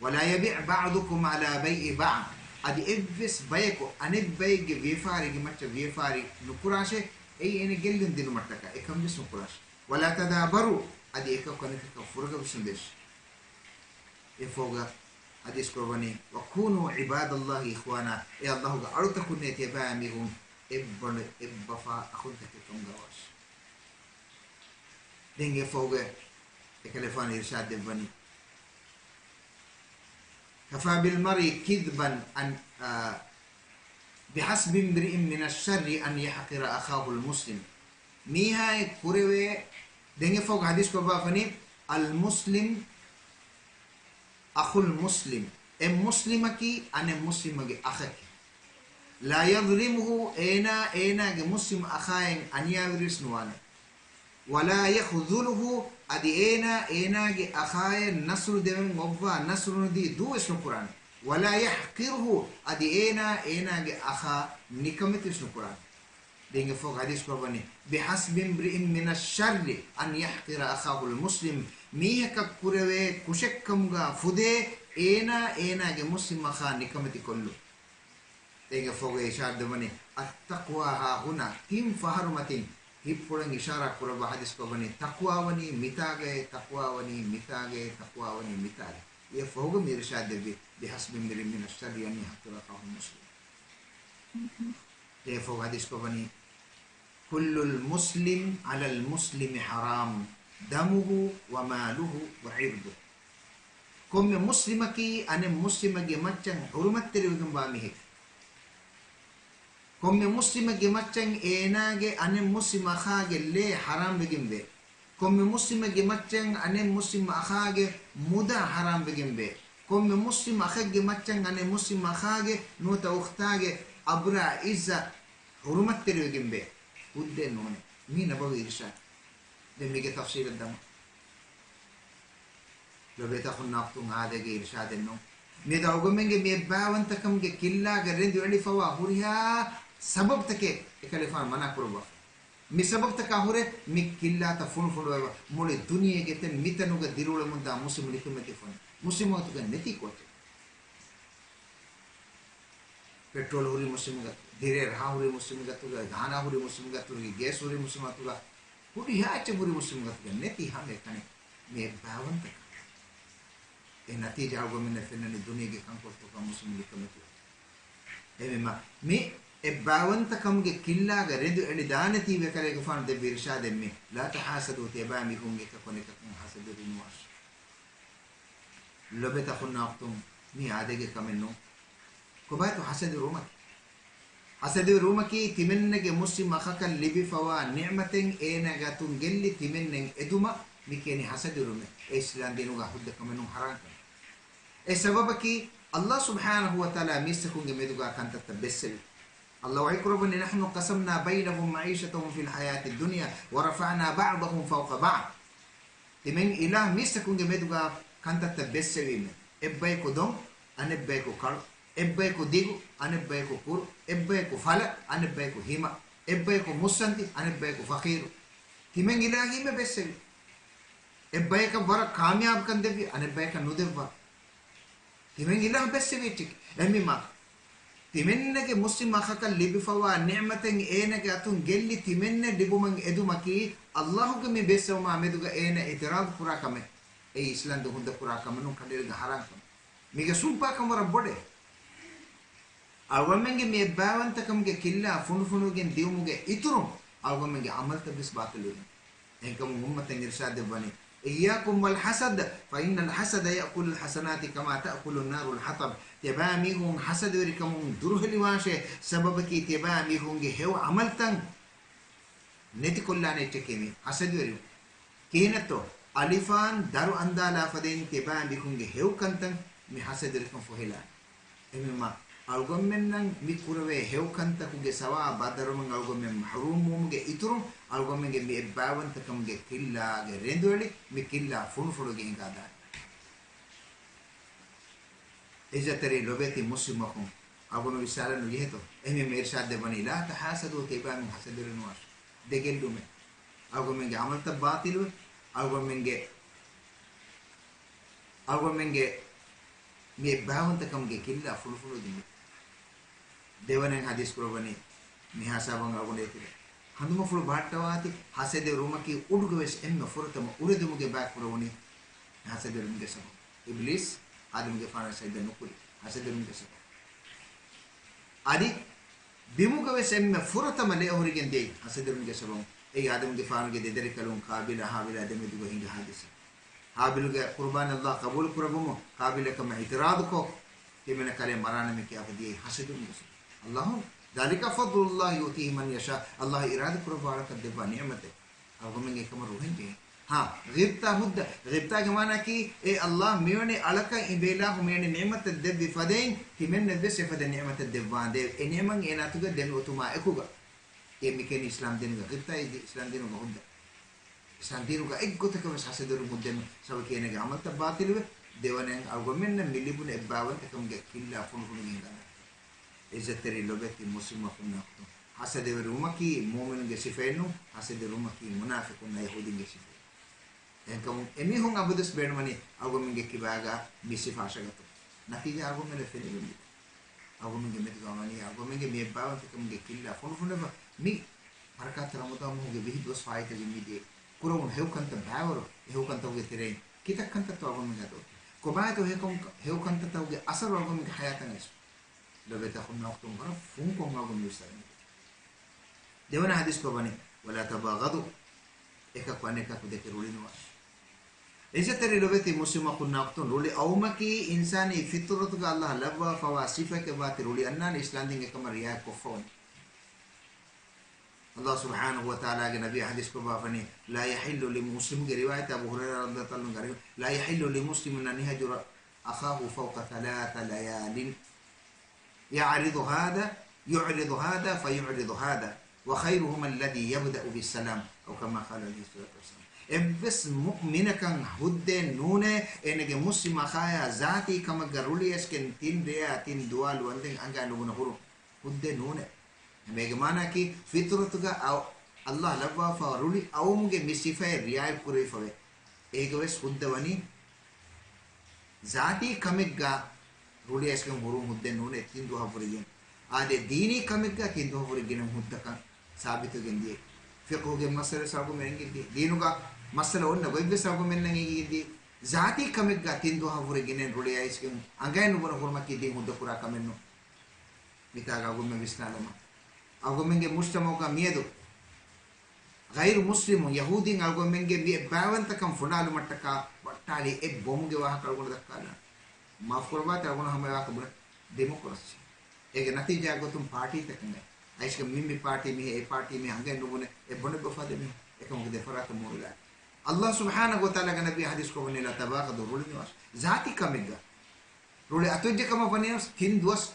"ولا يبع بعضكم على بيع بعض"، އަދި އެއްވެސް ބަޔަކު އަނެއް ބައެއްގެ ވިޔަފާރީގެ މައްޗަށް ވިޔަފާރި ނުކުރާށޭ، އެއީ އޭނަ ގެއްލުން ދިނުމަށްޓަކާ، އެކަން ވެސް ނުކުރާށޭ. "ولا تدابروا"، އަދި އެކަކު އަނެކަކަށް ފުރަގަސް ނުދޭށޭ. އެފަހުގަ ޙަދީޘް ކުރައްވަނީ، "وكونوا عباد الله إخوانا"، އޭ ﷲ ގެ އަޅުތަކުންނޭ ތިޔަބައިމީހުން އެއްބަނޑު އެއްބަފާ އަޚުންތަކެއް ކަމުގަވާށި. ދެން އެފަހުގަ އެކަލޭގެފާނު އިރުޝާދު ދެއްވަނީ، "كفى بالمرء كذبا أن، آ، بحسب امرئ من الشر أن يحقر أخاه المسلم." މީހާއަށް ކުރެވޭ، ދެން އެފަހުގަ ޙަދީޘް ކުރައްވާފަނީ، "المسلم أخو المسلم"، އެއް މުސްލިމަކީ އަނެއް މުސްލިމަކުގެ އަޚަކީ. "لا يظلمه"، އޭނާ އޭނާގެ މުސްލިމް އަޚާއަށް އަނިޔާވެރިވެސް ނުވާނެ. "ولا يخذله"، އަދި އޭނާ އޭނާގެ އަޚާއަށް ނަޞްރު ދެވެން އޮއްވާ ނަޞްރު ނުދީ ދޫވެސް ނުކުރާނެ. "ولا يحقره"، އަދި އޭނާ އޭނާގެ އަޚާ ނިކަމެތިވެސް ނުކުރާނެ. ދެން އެފަހުގަ ޙަދީޘް ކުރައްވަނީ، "بحسب امرئ من الشر أن يحقر أخاه المسلم"، މީހަކަށް ކުރެވޭ ކުށެއްކަމުގަ ފުދޭ އޭނާ އޭނާގެ މުސްލިމް އަޚާ ނިކަމެތި ކޮށްލުން. ދެން އެފަހުގަ އިޝާރަތް ދެއްވަނީ، "التقوى ها هنا"، ތިން ފަހަރު މަތިން ހިތްޕުޅަށް އިޝާރާތް ކުރައްވާ ޙަދީޘް ކުރައްވަނީ، "تقوى ވަނީ މިތާގައޭ، تقوى ވަނީ މިތާގައޭ، تقوى ވަނީ މިތާގައޭ." އެފަހުގަ މި އިރުޝާދު ދެއްވީ، "بحسب امرئ من الشر أن يحقر أخاه المسلم." ދެން އެފަހުގަ ޙަދީޘް ކުރައްވަނީ، "كل المسلم على المسلم حرام دمه وماله وعرضه." ކޮންމެ މުސްލިމަކީ އަނެއް މުސްލިމެއްގެ މައްޗަށް ޙުރުމަތްތެރިވެގެންވާ މީހެކޭ. ކޮންމެ މުސްލިމެއްގެ މައްޗަށް އޭނާގެ އަނެއް މުސްލިމް އަޚާގެ ލޭ ޙަރާމްވެގެންވޭ. ކޮންމެ މުސްލިމެއްގެ މައްޗަށް އަނެއް މުސްލިމް އަޚާގެ މުދާ ޙަރާމްވެގެންވޭ. ކޮންމެ މުސްލިމް އަޚެއްގެ މައްޗަށް އަނެއް މުސްލިމް އަޚާގެ ނުވަތަ އުޚްތާގެ އަބްރާ ޢިއްޒަތް ޙުރުމަތްތެރިވެގެންވޭ. ހުއްދައެއް ނޫނޭ. މީ ނަބަވީ އިރުޝާދު. ދެން މީގެ ތަފްސީލަށް ދަމުން. ލޮބޭތަ ހުންނަ އުޚްތުން އާދޭގެ އިރުޝާދެއް ނޫން. މިއަދު އަޅުގަނޑުމެންގެ މި އެއްބާވަންތަކަމުގެ ކިއްލާގަ ރެނދު އެޅިފަވާ ހުރިހާ ސަބަބުތަކެއް އެކަލޭފާނު މަނާ ކުރައްވާފަ. މި ސަބަބުތަކާ ހުރެ މި ކިއްލާތައް ފުނޑުފުނޑުވެވަ މުޅި ދުނިޔޭގެ ތެން މިތަނުގަ ދިރިއުޅެމުންދާ މުސްލިމު ނިކަމެތި ފަން. މުސްލިމު އަތުގަ ނެތީ ކޯޗެއް؟ ޕެޓްރޯލް ހުރީ މުސްލިމުގެ އަތުގަ، ދިރޭ ރަހާ ހުރީ މުސްލިމުގެ އަތުގަ، ދާނާ ހުރީ މުސްލިމުގެ އަތުގަ، ގޭސް ހުރީ މުސްލިމު އަތުގަ، ހުރިހާ އެއްޗެއް ހުރީ މުސްލިމުގެ އަތުގަ، ނެތީ ހަމައެކަނި މި އެއްބާވަންތަކަން. އެ ނަތީޖާ އަޅުގަނޑުމެންނަށް ފެންނަނީ ދުނިޔޭގެ ކަންކޮޅުތަކުގަ މުސްލިމު ނިކަމެތި. އެހެންވީމަ، މި އެއްބާވަންތަކަމުގެ ކިއްލާގަ ރެނދު އެޅިދާނެތީ ވެ ކަލޭގެފާނު ދެއްވި އިރުޝާދެއް މި، "لا تحاسدوا"، ތިޔަބައިމީހުން އެކަކު އަނެކަކުން ހަސަދަވެރި ނުވާށި. ލޮބޭތަ ހުންނަ އުޚްތުން، މީ އާދޭގެ ކަމެއް ނޫން. ކޮބާތޯ ހަސަދަވެރިވުމަކީ؟ ހަސަދަވެރިވުމަކީ ތިމެންނެގެ މުސްލިމް އަޚަކަށް ލިބިފަވާ ނިޢުމަތެއް އޭނާގެ އަތުން ގެއްލި ތިމެންނެން އެދުމަށް މި ކިޔަނީ ހަސަދަވެރިވުމޭ. އެ އިސްލާމް ދީނުގަ ހުއްދަ ކަމެއް ނޫން، ޙަރާމް ކަމެއް. އެ ސަބަބަކީ ﷲ ސުބްޙާނަހޫ ވަތަޢާލާ މީސްތަކުންގެ މެދުގަ ކަންތައްތައް ބެއްސެވި. ﷲ ވަޙީ ކުރައްވަނީ، "نحن قسمنا بينهم معيشتهم في الحياة الدنيا ورفعنا بعضهم فوق بعض." ތިމެން އިލާހު މީސްތަކުންގެ މެދުގަ ކަންތައްތައް ބެއްސެވީމޭ. އެއްބަޔަކު ދޮން، އަނެއްބަޔަކު ކަޅު، އެއްބަޔަކު ދިގު، އަނެއްބަޔަކު ކުރު، އެއްބަޔަކު ފަލަ، އަނެއްބަޔަކު ހިމަ، އެއްބަޔަކު މުއްސަނދި، އަނެއްބަޔަކު ފަޤީރު. ތިމެން އިލާހީމޭ ބެއްސެވީ. އެއްބަޔަކަށް ވަރަށް ކާމިޔާބުކަން ދެއްވި، އަނެއްބަޔަކަށް ނުދެއްވާ. ތިމެން އިލާހު ބެއްސެވި އެއްޗެކޭ. އެހެންވީމަ، ތިމެންނެގެ މުސްލިމް އަޚަކަށް ލިބިފަވާ ނިޢުމަތެއް އޭނަގެ އަތުން ގެއްލި ތިމެންނެއް ލިބުމަށް އެދުމަކީ، ﷲ ގެ މި ބެއްސެވުމާ މެދުގަ އޭނަ އިޢުތިރާޟު ކުރާ ކަމެއް. އެއީ އިސްލާމް ދީން ހުއްދަ ކުރާ ކަމެއް ނޫން، ކަނޑައެޅިގެން ޙަރާމް ކަމެއް. މީގެ ސުންޕާކަން ވަރަށް ބޮޑޭ. އަޅުގަނޑުމެންގެ މި އެއްބާވަންތަކަމުގެ ކިއްލާ ފުނޑުފުނޑުވެގެން ދިއުމުގެ އިތުރުން އަޅުގަނޑުމެންގެ ޢަމަލުތައް ވެސް ބާޠިލުވެގެން. އެހެންކަމުން އުއްމަތަށް އިރުޝާދު ދެއްވަނީ، إياكم والحسد فإن الحسد يأكل الحسنات كما تأكل النار الحطب. ތިޔަބައިމީހުން ޙަސަދުވެރިކަމުން ދުރުހެލިވާށޭ، ސަބަބަކީ ތިޔަބައިމީހުންގެ ހެޔޮ ޢަމަލުތައް ނެތިކޮށްލާނެ އެއްޗެކޭ މި ޙަސަދުވެރިވުން. ކިހިނެއްތޯ؟ އަލިފާން ދަރު އަންދާލާ ފަދައިން ތިޔަބައިމީހުންގެ ހެޔޮ ކަންތައް މި ޙަސަދުވެރިކަން ފޮހެލާނެ. އެހެންވީމަ، އަޅުގަނޑުމެންނަށް މި ކުރެވޭ ހެޔޮ ކަންތަކުގެ ސަވާބާ ދަރުމަ އަޅުގަނޑުމެން މަޙްރޫމްވުމުގެ އިތުރުން، އަޅުގަނޑުމެންގެ މި އެއްބައިވަންތަކަމުގެ ކިއްލާގެ ރެނދުއެޅި، މި ކިއްލާ ފުނޑުފުނޑުވެގެން ހިނގާދާނެ. އިއްޒަތްތެރި ލޮބެތި މުސްލިމް އަޚުން، އަޅުގަނޑު ވިސާލަން ނުޖެހޭތޯ؟ އެހެންވީމަ އިރުޝާދު ދެއްވަނީ، لا تحاسدوا، ތިޔަބައިމީހުން ޙަސަދުވެރި ނުވާށޭ. ދެގެއްލުމެއް. އަޅުގަނޑުމެންގެ ޢަމަލުތައް ބާޠިލުވެ، އަޅުގަނޑުމެންގެ، އަޅުގަނޑުމެންގެ މި އެއްބައިވަންތަކަމުގެ ކިއްލާ ފުނޑުފުނޑުވެގެން. ދެވަނައިން ޙަދީޘް ކުރައްވަނީ މިހާ ހިސާބަށް އަޅުގަނޑު އޭތިރެ ހަނދުމަފުޅު ބަހައްޓަވާތި، ޙަސަދުވެރިވުމަކީ އުޑުގަވެސް އެންމެ ފުރަތަމަ އުރެދުމުގެ ބައި ކުރެވުނީ ޙަސަދުވެރިވުމުގެ ސަބަބުން. އިބްލީސް އާދަމުގެފާނާ ސަޖިދަ ނުކުރި ޙަސަދުވެރިވުމުގެ ސަބަބުން. އަދި ބިމުގަވެސް އެންމެ ފުރަތަމަ ލެ އޮހޮރިގެން ދިޔައީ ޙަސަދުވެރިވުމުގެ ސަބަބުން. އެއީ އާދަމުގެފާނުގެ ދެދަރިކަލުން ޤާބީލާ ހާބީލާ ދެމެދުގަ ހިނގި ޙާދިސާ. ހާބީލުގެ ޤުރުބާން ﷲ ޤަބޫލު ކުރެއްވުމުން ޤާބީލަށް ކަމަށް އިޢުތިރާޟުކޮށް، ތިމެން ކަލޭ މަރާނަމޭ ކިޔާފަ ދިޔައީ ޙަސަދުވުމުގެ ސަބަބުން. ﷲ، ذلك فضل الله يؤتيه من يشاء، ﷲ އިރާދަ ކުރައްވާ އަޅަކަށް ދެއްވާ ނިޢުމަތެއް. އަޅުގަނޑުމެން އެކަމަށް ރުހެން ޖެހޭ. ހާ، ޣިބްތާ ހުއްދަ. ޣިބްތާގެ މާނައަކީ، އޭ ﷲ މިވެނި އަޅަކަށް އިބޭލާހު މިވެނި ނިޢުމަތެއް ދެއްވި ފަދައިން، ތިމެންނަށްވެސް އެފަދަ ނިޢުމަތެއް ދެއްވާނދޭ. އެ ނިޢުމަތް އޭނާ އަތުގަ ދެމި އޮތުމާ އެކުގަ. އެ މިކަނީ އިސްލާމް ދީނުގެ ޣިބްތާ، އެ އިސްލާމް ދީނުގެ ހުއްދަ. އިސްލާމް ދީނުގަ އެއްގޮތަކަށް ވެސް ޙަސަދުވެރިވުން ހުއްދައެއް ނޫން. ސަބަބަކީ އޭނާގެ ޢަމަލުތައް ބާޠިލުވެ، ދެވަނައިން އަޅުގަނޑުމެންނަށް މި ލިބުނު އެއްބައިވަންތަކަމުގެ ކިއްލާ ފުނޑުފުނޑުވެގެން ހިނގާދާނެ. އިއްޒަތްތެރި ލޮބެތި މުސްލިމް އަޚުންނާ އުޚްތުން، ޙަސަދުވެރިވުމަކީ މުއުމިނުންގެ ސިފައެއް ނޫން، ޙަސަދުވެރިވުމަކީ މުނާފިޤުންނާ ޔަހޫދީންގެ ސިފައެއް. އެހެންކަމުން އެމީހުން އަބަދުވެސް ބޭނުމަނީ އަޅުގަނޑުމެންގެ ކިބާގަ މި ސިފަ އަށަގަތުން. ނަތީޖާ އަޅުގަނޑުމެންނަށް ފެނިގެން ދިޔަ. އަޅުގަނޑުމެންގެ މެދުގަ ވަނީ އަޅުގަނޑުމެންގެ މި އެއްބައިވަންތަކަމުގެ ކިއްލާ ފުނޑުފުނޑުވެފަ، މި ބަރަކާތް ރަމަޟާން މަހުގެ ވިހި ދުވަސް ފާއިތުވެގެން މިދިޔަ ކުރެވުނު ހެޔޮ ކަންތައް ބައިވަރު، އެ ހެޔޮ ކަންތަކުގެ ތެރެއިން ކިތައް ކަންތައްތޯ އަޅުގަނޑުމެން އަދޯ. ކޮބާތޯ ހެޔޮ ކަން-، ހެޔޮ ކަންތައްތަކުގެ އަސަރު އަޅުގަނޑުމެންގެ ޙަޔާތަށް އައިސް. ލޮބެތި އަޚުންނާ އުޚްތުން، ވަރަށް ފުންކޮށް އަޅުގަނޑު ވިސްނާލަން. ދެވަނަ ޙަދީޘް ކޮބާނީ؟ ولا تباغضوا، އެކަކު އަނެކަކު ދެކެ ރުޅިނުވާށޭ. އިއްޒަތްތެރި ލޮބެތި މުސްލިމް އަޚުންނާ އުޚްތުން، ރުޅި އައުމަކީ އިންސާނީ ފިޠުރަތުގަ ﷲ ލައްވާފަވާ ސިފައެކޭ ވާތީ ރުޅި އަންނާނެ އިސްލާމްދީން އެކަމަށް ރިޢާޔަތް ކޮށްފަވަނީ. ﷲ ސުބްޙާނަހޫ ވަތަޢާލާގެ ނަބީ ޙަދީޘް ކުރައްވާފަނީ، لا يحل لمسلم، މުސްލިމުގެ ރިވާޔަތް އަބޫ ހުރައިރާ ރަޟިޔަﷲ ތަޢާލާ ޢަންހުގެ ރިވާޔަތް، لا يحل لمسلم أن يهجر أخاه فوق ثلاث ليال. يعرض هذا، يعرض هذا، فيعرض هذا، وخيرهما الذي يبدأ بالسلام، أو كما قال عليه الصلاة والسلام. އެއްވެސް މުއުމިނަކަށް ހުއްދައެއް ނޫނޭ، އޭނަގެ މުސްލިމް އަޚާޔާ ޒާތީ ކަމެއްގަ ރުޅި އައިސްގެން ތިން ރެޔާ ތިން ދުވާލު ވަންދެން އަނގައިން ނުބުނެ ހުރުން. ހުއްދައެއް ނޫނޭ. މޭގެ މާނައަކީ، ފިޠުރަތުގަ އައު-، ﷲ ލައްވާފަ ރުޅި އައުމުގެ މި ސިފައެއް ރިޢާޔަތް ކުރެވިފަވޭ. އޭގަވެސް ހުއްދަ ވަނީ ޒާތީ ކަމެއްގަ ރުޅި އައިސްގެން ހުރުން ހުއްދައެއް ނޫނޭ ތިން ދުވަހަށްވުރެ ގިނަ. އާދެ، ދީނީ ކަމެއްގަ ތިން ދުވަހަށްވުރެ ގިނަ ހުއްދަކަން ސާބިތުވެގެން ދިޔަ. ފިޤުހުގެ މައްސަލަ ސަބަބުން އެނގެން ދިޔަ. ދީނުގަ މައްސަލަ އޮންނަ ގޮތްވެސް ސަބަބުން އެނގެން ދިޔަ. ޒާތީ ކަމެއްގަ ތިން ދުވަހަށްވުރެ ގިނައިން ރުޅި އައިސްގެން އަނގައިން ނުބުނެ ހުރުމަކީ ދީން ހުއްދަ ކުރާ ކަމެއް ނޫން. މިތާގަ އަޅުގަނޑުމެން ވިސްނާލަމާ، އަޅުގަނޑުމެންގެ މުޖްތަމަޢުގަ މިއަދު ޣައިރު މުސްލިމުން، ޔަހޫދީން އަޅުގަނޑުމެންގެ މި އެއްބައިވަންތަކަން ފުނޑާލުމަށްޓަކާ ވައްޓާލި އެއް ބޮމުގެ ވާހަކަ އަޅުގަނޑު ދައްކާލާނަން. މާފުކުރައްވާތި، އަޅުގަނޑު ހަމަ އެ ވާހަކަ ބުނެ ޑިމޮކްރަސީ. އޭގެ ނަތީޖާއަށް ގޮތުން ޕާޓީތަކުން އައި އައިސްގެން މި މި ޕާޓީ މިހެން އެ ޕާޓީ މިހެން އަނގައިން ނުބުނެ އެއް ބޮނެ ބޮފާ ދެމީހުން އެކަމަކު ދެފަރާތަށް މޫނުލާ. ﷲ ސުބްޙާނަހޫ ވަތަޢާލާގެ ނަބީ ޙަދީޘް ކޮށްވަނީ، لا تباغضوا، ރުޅިނުވާށޭ. ޒާތީ ކަމެއްގަ ރުޅި އަތުވެއްޖެ ކަމަށް ވަނީ ތިން ދުވަސް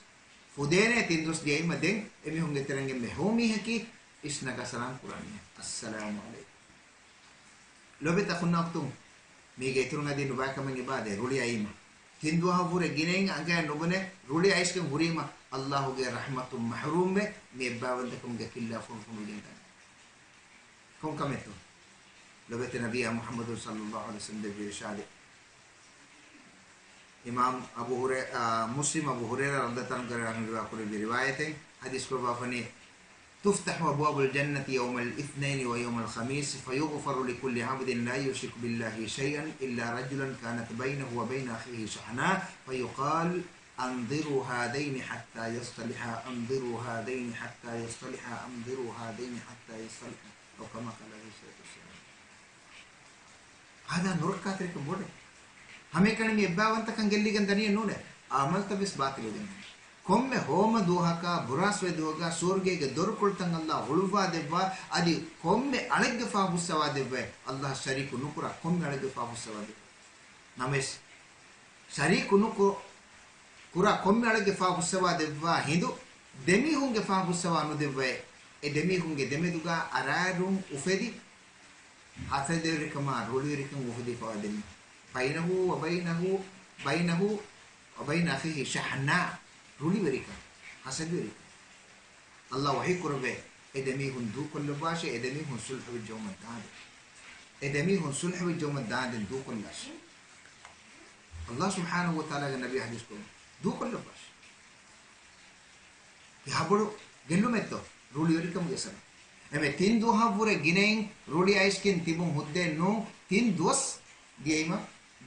ފުދޭނޭ، ތިން ދުވަސް ދިޔައިމަ ދެން އެމީހުންގެ ތެރެއިން އެންމެ ހެޔޮ މީހަކީ އިސްނަގާ ސަލާމް ކުރާ މީހާ. އައްސަލާމު ޢަލައިކުމް. ލޮބެތި އަޚުންނާ އުޚްތުން، މީގެ އިތުރުން އަދި ނުބައި ކަމެއް އެބާދޭ. ރުޅި އައީމަ ތިން ދުވަހަށްވުރެ ގިނައިން އަނގައިން ނުބުނެ ރުޅި އައިސްގެން ހުރީމަ، ﷲގެ ރަޙްމަތުން މަޙްރޫމްވެ، މި އެއްބައިވަންތަކަމުގެ ކިއްލާ ފުނޑުފުނޑުވެގެން ދާނެ. ކޮން ކަމެއްތޯ؟ ލޮބެތި ނަބިއްޔާ މުޙައްމަދު ޞައްލައްލާހު ޢަލައިހި ވަސައްލަމް ދެއްވި އިރުޝާދެއް. އިމާމް އަބޫ ހުރައި-، އާ، މުސްލިމް އަބޫ ހުރައިރާ ރަޟިޔައްލާހު ޢަންހު ރިވާ ކުރެއްވި ރިވާޔަތެއް. ޙަދީޘް ކުރައްވާފަނީ، تفتح أبواب الجنة يوم الاثنين ويوم الخميس فيغفر لكل عبد لا يشرك بالله شيئا إلا رجلا كانت بينه وبين أخيه شحناء فيقال أنظروا هذين حتى يصطلحا، أنظروا هذين حتى يصطلحا، أنظروا هذين حتى يصطلحا، أو كما قال عليه الصلاة والسلام. އާދާ ނުރައްކާތެރިކަން ބޮޑެއް. ހަމައެކަނި މި އެއްބާވަންތަކަން ގެއްލިގެން ދަނީ ނޫނޭ. އަމަލްތައް ވެސް ބާޠިލުވެގެން. ކޮންމެ ހޯމަ ދުވަހަކާ ބުރާސްވެ ދުވަހަކާ ސުވަރުގޭގެ ދޮރުކޮޅުތައް އައްލާ ހުޅުއްވާ ދެއްވާ، އަދި ކޮންމެ އަޅެއްގެފާ ހުއްސަވާ ދެއްވައި، އައްލާ ޝަރީކު ނުކުރާ ކޮންމެ އަޅެއްގެފާ ހުއްސަވާ ދެއްވައި. ނަމަވެސް، ޝަރީކު ނުކު-، ކުރާ ކޮންމެ އަޅެއްގެފާ ހުއްސަވާ ދެއްވާ ހިނދު، ދެމީހުންގެފާ ހުއްސަވާ ނުދެއްވައި، އެ ދެމީހުންގެ ދެމެދުގާ އަރާރުން އުފެދި، ހަސަދަވެރިކަމާ ރުޅިވެރިކަން އުފެދިފަވާ ދެމީ. بينه وبينه، بينه وبين أخيه شحناء، ރުޅިވެރިކަން، ހަސަދަވެރިކަން. އައްލާ ވަޙީ ކުރެއްވޭ، އެ ދެމީހުން ދޫކޮށްލައްވާށޭ، އެ ދެމީހުން ޞުލްޙުވެއްޖައުމަށް ދާނދެން. އެ ދެމީހުން ޞުލްޙުވެއްޖައުމަށް ދާނދެން ދޫކޮށްލާށޭ. އައްލާ ސުބްޙާނަހޫ ވަތަޢާލާގެ ނަބީ ޙަދީޘް ކުރައްވަނީ ދޫކޮށްލައްވާށޭ. ކިހާބޮޑު ގެއްލުމެއްތޯ ރުޅިވެރިކަމުގެ ސަބަބު. އެމެ ތިން ދުވަހަށްވުރެ ގިނައިން ރުޅި އައިސްގެން ތިބުން ހުއްދައެއް ނޫން، ތިން ދުވަސް ދިޔައީމަ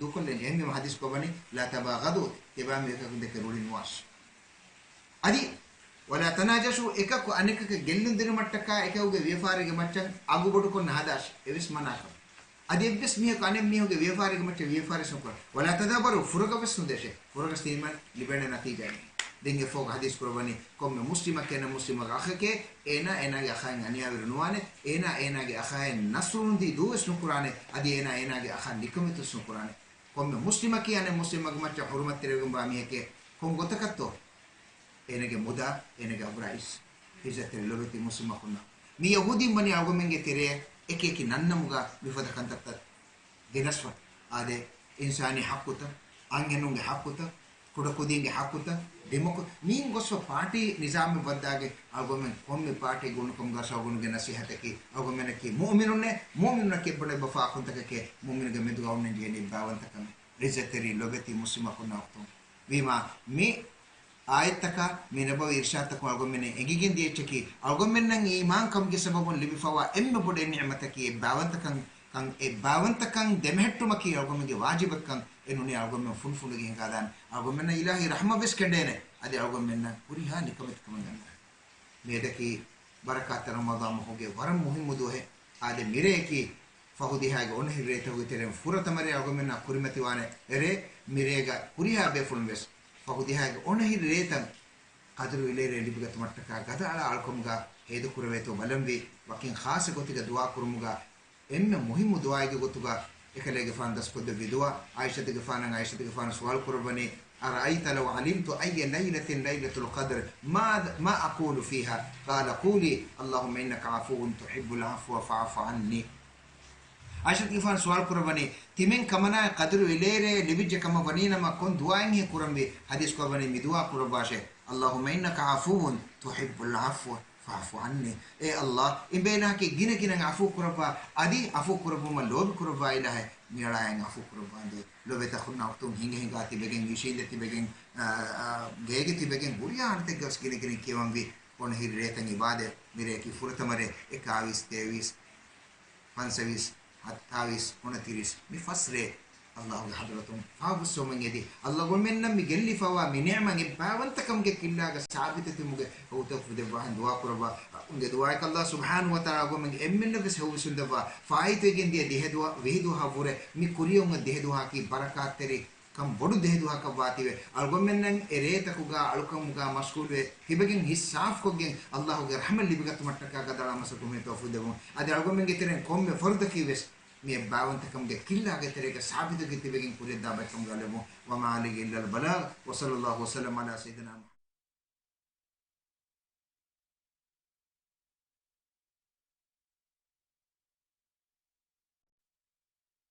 ދޫކޮށްލަން. އެހެންވީމަ ޙަދީޘް ކުރައްވަނީ، لا تباغضوا، ތިބާމެދު އެކަކު ދެކެ ރުޅި ނުވާށޭ. އަދި، ولا تناجشوا، އެކަކު އަނެކަކަށް ގެއްލުން ދިނުމަށްޓަކާ އެކަކުގެ ވިޔަފާރީގެ މައްޗަށް އަގުބޮޑުކޮށް ނަހަދާށޭ. އެވެސް މަނާކަމެއް. އަދި އެއްވެސް މީހަކު އަނެއް މީހުގެ ވިޔަފާރީގެ މައްޗަށް ވިޔަފާރިވެސް ނުކުރާށޭ. ولا تدابروا، ފުރަގަސް ވެސް ނުދޭށޭ. ފުރަގަސް ދީމަ ލިބޭނެ ނަތީޖާއެއް. ދެން އެއަށްފަހު ޙަދީޘް ކުރައްވަނީ، ކޮންމެ މުސްލިމަކަށް އަނެއް މުސްލިމަކަށް އަޚަކޭ، އޭނާ އޭނާގެ އަޚާއިން އަނިޔާވެރި ނުވާނެ، އޭނާ އޭނާގެ އަޚާއިން ނަޞްރު ނުދީ ދޫވެސް ނުކުރާނެ، އަދި އޭނާ އޭނާގެ އަޚާ ނިކަމެތިވެސް ނުކުރާނެ. ކޮންމެ މުސްލިމަކީ އަނެއް މުސްލިމަކުގެ މައްޗަށް ޙުރުމަތްތެރިވެގެންވާ މީހެކޭ. ކޮން ގޮތަކަށްތޯ؟ އޭނާގެ މުދާ، އޭނާގެ އަބުރާ އިސް. ޢިއްޒަތްތެރި ލޮބެތި މުސްލިމަކުންނަށް. މި ޔަހޫދީން ވަނީ އަޅުގަނޑުމެންގެ ތެރެއަށް އެކި އެކި ނަންނަމުގަ މިފަދަ ކަންތައްތައް ގެނަސްފަ. އާދެ، އިންސާނީ ޙައްޤުތައް، އަންހެނުންގެ ޙައްޤުތައް، ކުޑަކުދީންގެ ޙައްޤުތައް، ޑިމޮކްރެ-، މިއިން ގޮސްފަ ޕާޓީ ނިޒާމެއް ވައްދާގެ އަޅުގަނޑުމެން ކޮންމެ ޕާޓީ ގުނުކަމުގަ އަޅުގަނޑުގެ ނަޞޭޙަތަކީ، އަޅުގަނޑުމެންނަކީ މުއުމިނުންނޭ، މުއުމިނުންނަކީ އެއްބަނޑު އެއްބަފާ އަޚުންތަކެކޭ، މުއުމިނުގެ މެދުގަ އޮންނަން ޖެހޭނީ އެއްބާވަންތަކަމެއް. ޢިއްޒަތްތެރި ލޮބެތި މުސްލިމަކުންނާ އުޚްތުން. ވީމާ، މި އާޔަތްތަކާ މި ނަބަވީ އިރްޝާދުތަކުން އަޅުގަނޑުމެންނަށް އެނގިގެން ދިޔައެއްޗަކީ، އަޅުގަނޑުމެންނަށް އީމާންކަމުގެ ސަބަބުން ލިބިފަވާ އެންމެ ބޮޑު އެއް ނިޢުމަތަކީ އެއްބާވަންތަކަން، ކަން، އެއްބާވަންތަކަން ދެމެހެއްޓުމަކީ އަޅުގަނޑުމެންގެ ވާޖިބެއްކަން އެނޫނީ އަޅުގަނޑުމެން ފުނޑުފުނޑުގެ ހިނގާދާނެ. އަޅުގަނޑުމެންނަށް އިލާހީ ރަޙްމަތްވެސް ކެނޑޭނެ. އަދި އަޅުގަނޑުމެންނަށް ހުރިހާ ނިކަމެތިކަމެއް ގަންނަ. މިއަދަކީ ބަރަކާތްތެރި ރަމަޟާން މަހުގެ ވަރަށް މުހިއްމު ދުވަހެއް. އާދެ، މިރެއަކީ ފަހު ދިހާގެ އޮނަހިރި ރޭތަކުގެ ތެރެއިން ފުރަތަމަ ރޭ އަޅުގަނޑުމެންނާ ކުރިމަތިވާނެ ރޭ. މިރޭގަ ހުރިހާ ބޭފުޅުން ވެސް ފަހު ދިހާގެ އޮނަހިރި ރޭތައް ޤަދުރު އިލޭރޭ ލިބިގަތުމަށްޓަކާ ގަދައަޅާ އަޅުކަމުގަ ހޭދަކުރެވޭތޯ ބަލަންވީ، ވަކިން ޚާއްޞަ ގޮތެއްގަ ދުޢާ ކުރުމުގަ އެންމެ މުހިއްމު ދުޢާއެއްގެ ގޮތުގަ އެކަލޭގެފާނު ދަސްކޮށްދެއްވި ދުޢާ، ޢާއިޝަތުގެފާނަށް ޢާއިޝަތުގެފާނު ސުވާލު ކުރައްވަނީ، أرأيت لو علمت أي ليلة ليلة القدر ما، ما أقول فيها؟ قال قولي اللهم إنك عفو تحب العفو فاعف عني. ޢާއިޝަތުގެފާނު ސުވާލު ކުރައްވަނީ، ތިމެން ކަމަނާއަށް ޤަދުރު އިލޭރޭ ލިބިއްޖެ ކަމަށް ވަނީނަމަ ކޮން ދުޢާއެއްހޭ ކުރަންވީ؟ ޙަދީޘް ކުރައްވަނީ މި ދުޢާ ކުރައްވާށޭ، اللهم إنك عفو تحب العفو فاعف عني. އޭ ﷲ، އިނބޭލާކީ ގިނަގިނައިން ޢަފޫ ކުރައްވާ، އަދި ޢަފޫ ކުރައްވުމަށް ލޯބި ކުރައްވާ އިލާހޭ، މިއަޅާއަށް ޢަފޫ ކުރައްވާނދޭ. ލޮބެތި އަޚުންނާ އުޚްތުން، ހިނގަ ހިނގާ ތިބެގެން، އިށީނދެ ތިބެގެން، އާ، އާ، ގޭގެ ތިބެގެން ހުރިހާ އަނެއްތަކެއްގަސް ގިނަގިނައިން ކިޔަވަންވީ އޮނަހިރި ރޭތައް އިބާދަތް. މިރެއަކީ ފުރަތަމަ ރޭ، އެކާވީސް، ތޭވީސް، ފަންސަވީސް، ހަތާވީސް، އޮނަތިރީސް، މި ފަސް ރޭ ﷲ ގެ ޙަޟްރަތުން ފާފައްސަވަމުން އެދި، ﷲ އަޅުގަނޑުމެންނަށް މި ގެއްލިފަވާ މި ނިޢުމަތް އެއްބާވަންތަކަމުގެ ކިއްލާގަ ސާބިތު ތިބުމުގެ ތައުފީޤު ދެއްވާހެން ދުޢާ ކުރައްވާ. އަޅުގަނޑުގެ ދުޢާއަކީ ﷲ ސުބްޙާނަހޫ ވަތަޢާލާ އަޅުގަނޑުމެންގެ އެންމެންނަށް ވެސް ހެޔޮވެސް ދެއްވާ، ފާއިތުވެގެން ދިޔަ ދިހަ ދުވަ، ވިހި ދުވަހަށްވުރެ މި ކުރިއަށް އޮންނަ ދިހަ ދުވަހަކީ ބަރަކާތްތެރި ކަން ބޮޑު ދިހަ ދުވަހަކަށް ވާތީވެ، އަޅުގަނޑުމެންނަށް އެ ރޭތަކުގަ އަޅުކަމުގަ މަޝްޣޫލުވެ ތިބެގެން ހިތް ސާފުކޮށްގެން ﷲ ގެ ރަޙްމަތް ލިބިގަތުމަށްޓަކާ ގަދައަޅާ މަސައްކަތް ކުރުމުގެ ތައުފީޤު ދެއްވުން. އަދި އަޅުގަނޑުމެންގެ ތެރެއިން ކޮންމެ ފަރުދަކީ ވެސް މި އެއްބާވަންތަކަމުގެ ކިއްލާގެ ތެރޭގަ ސާބިތުވެގެން ތިބެގެން ކުރިއަށްދާ ބައެއްކަމުގަ ލެއްވުން. وما علينا إلا البلاغ. وصلى الله وسلم على سيدنا محمد.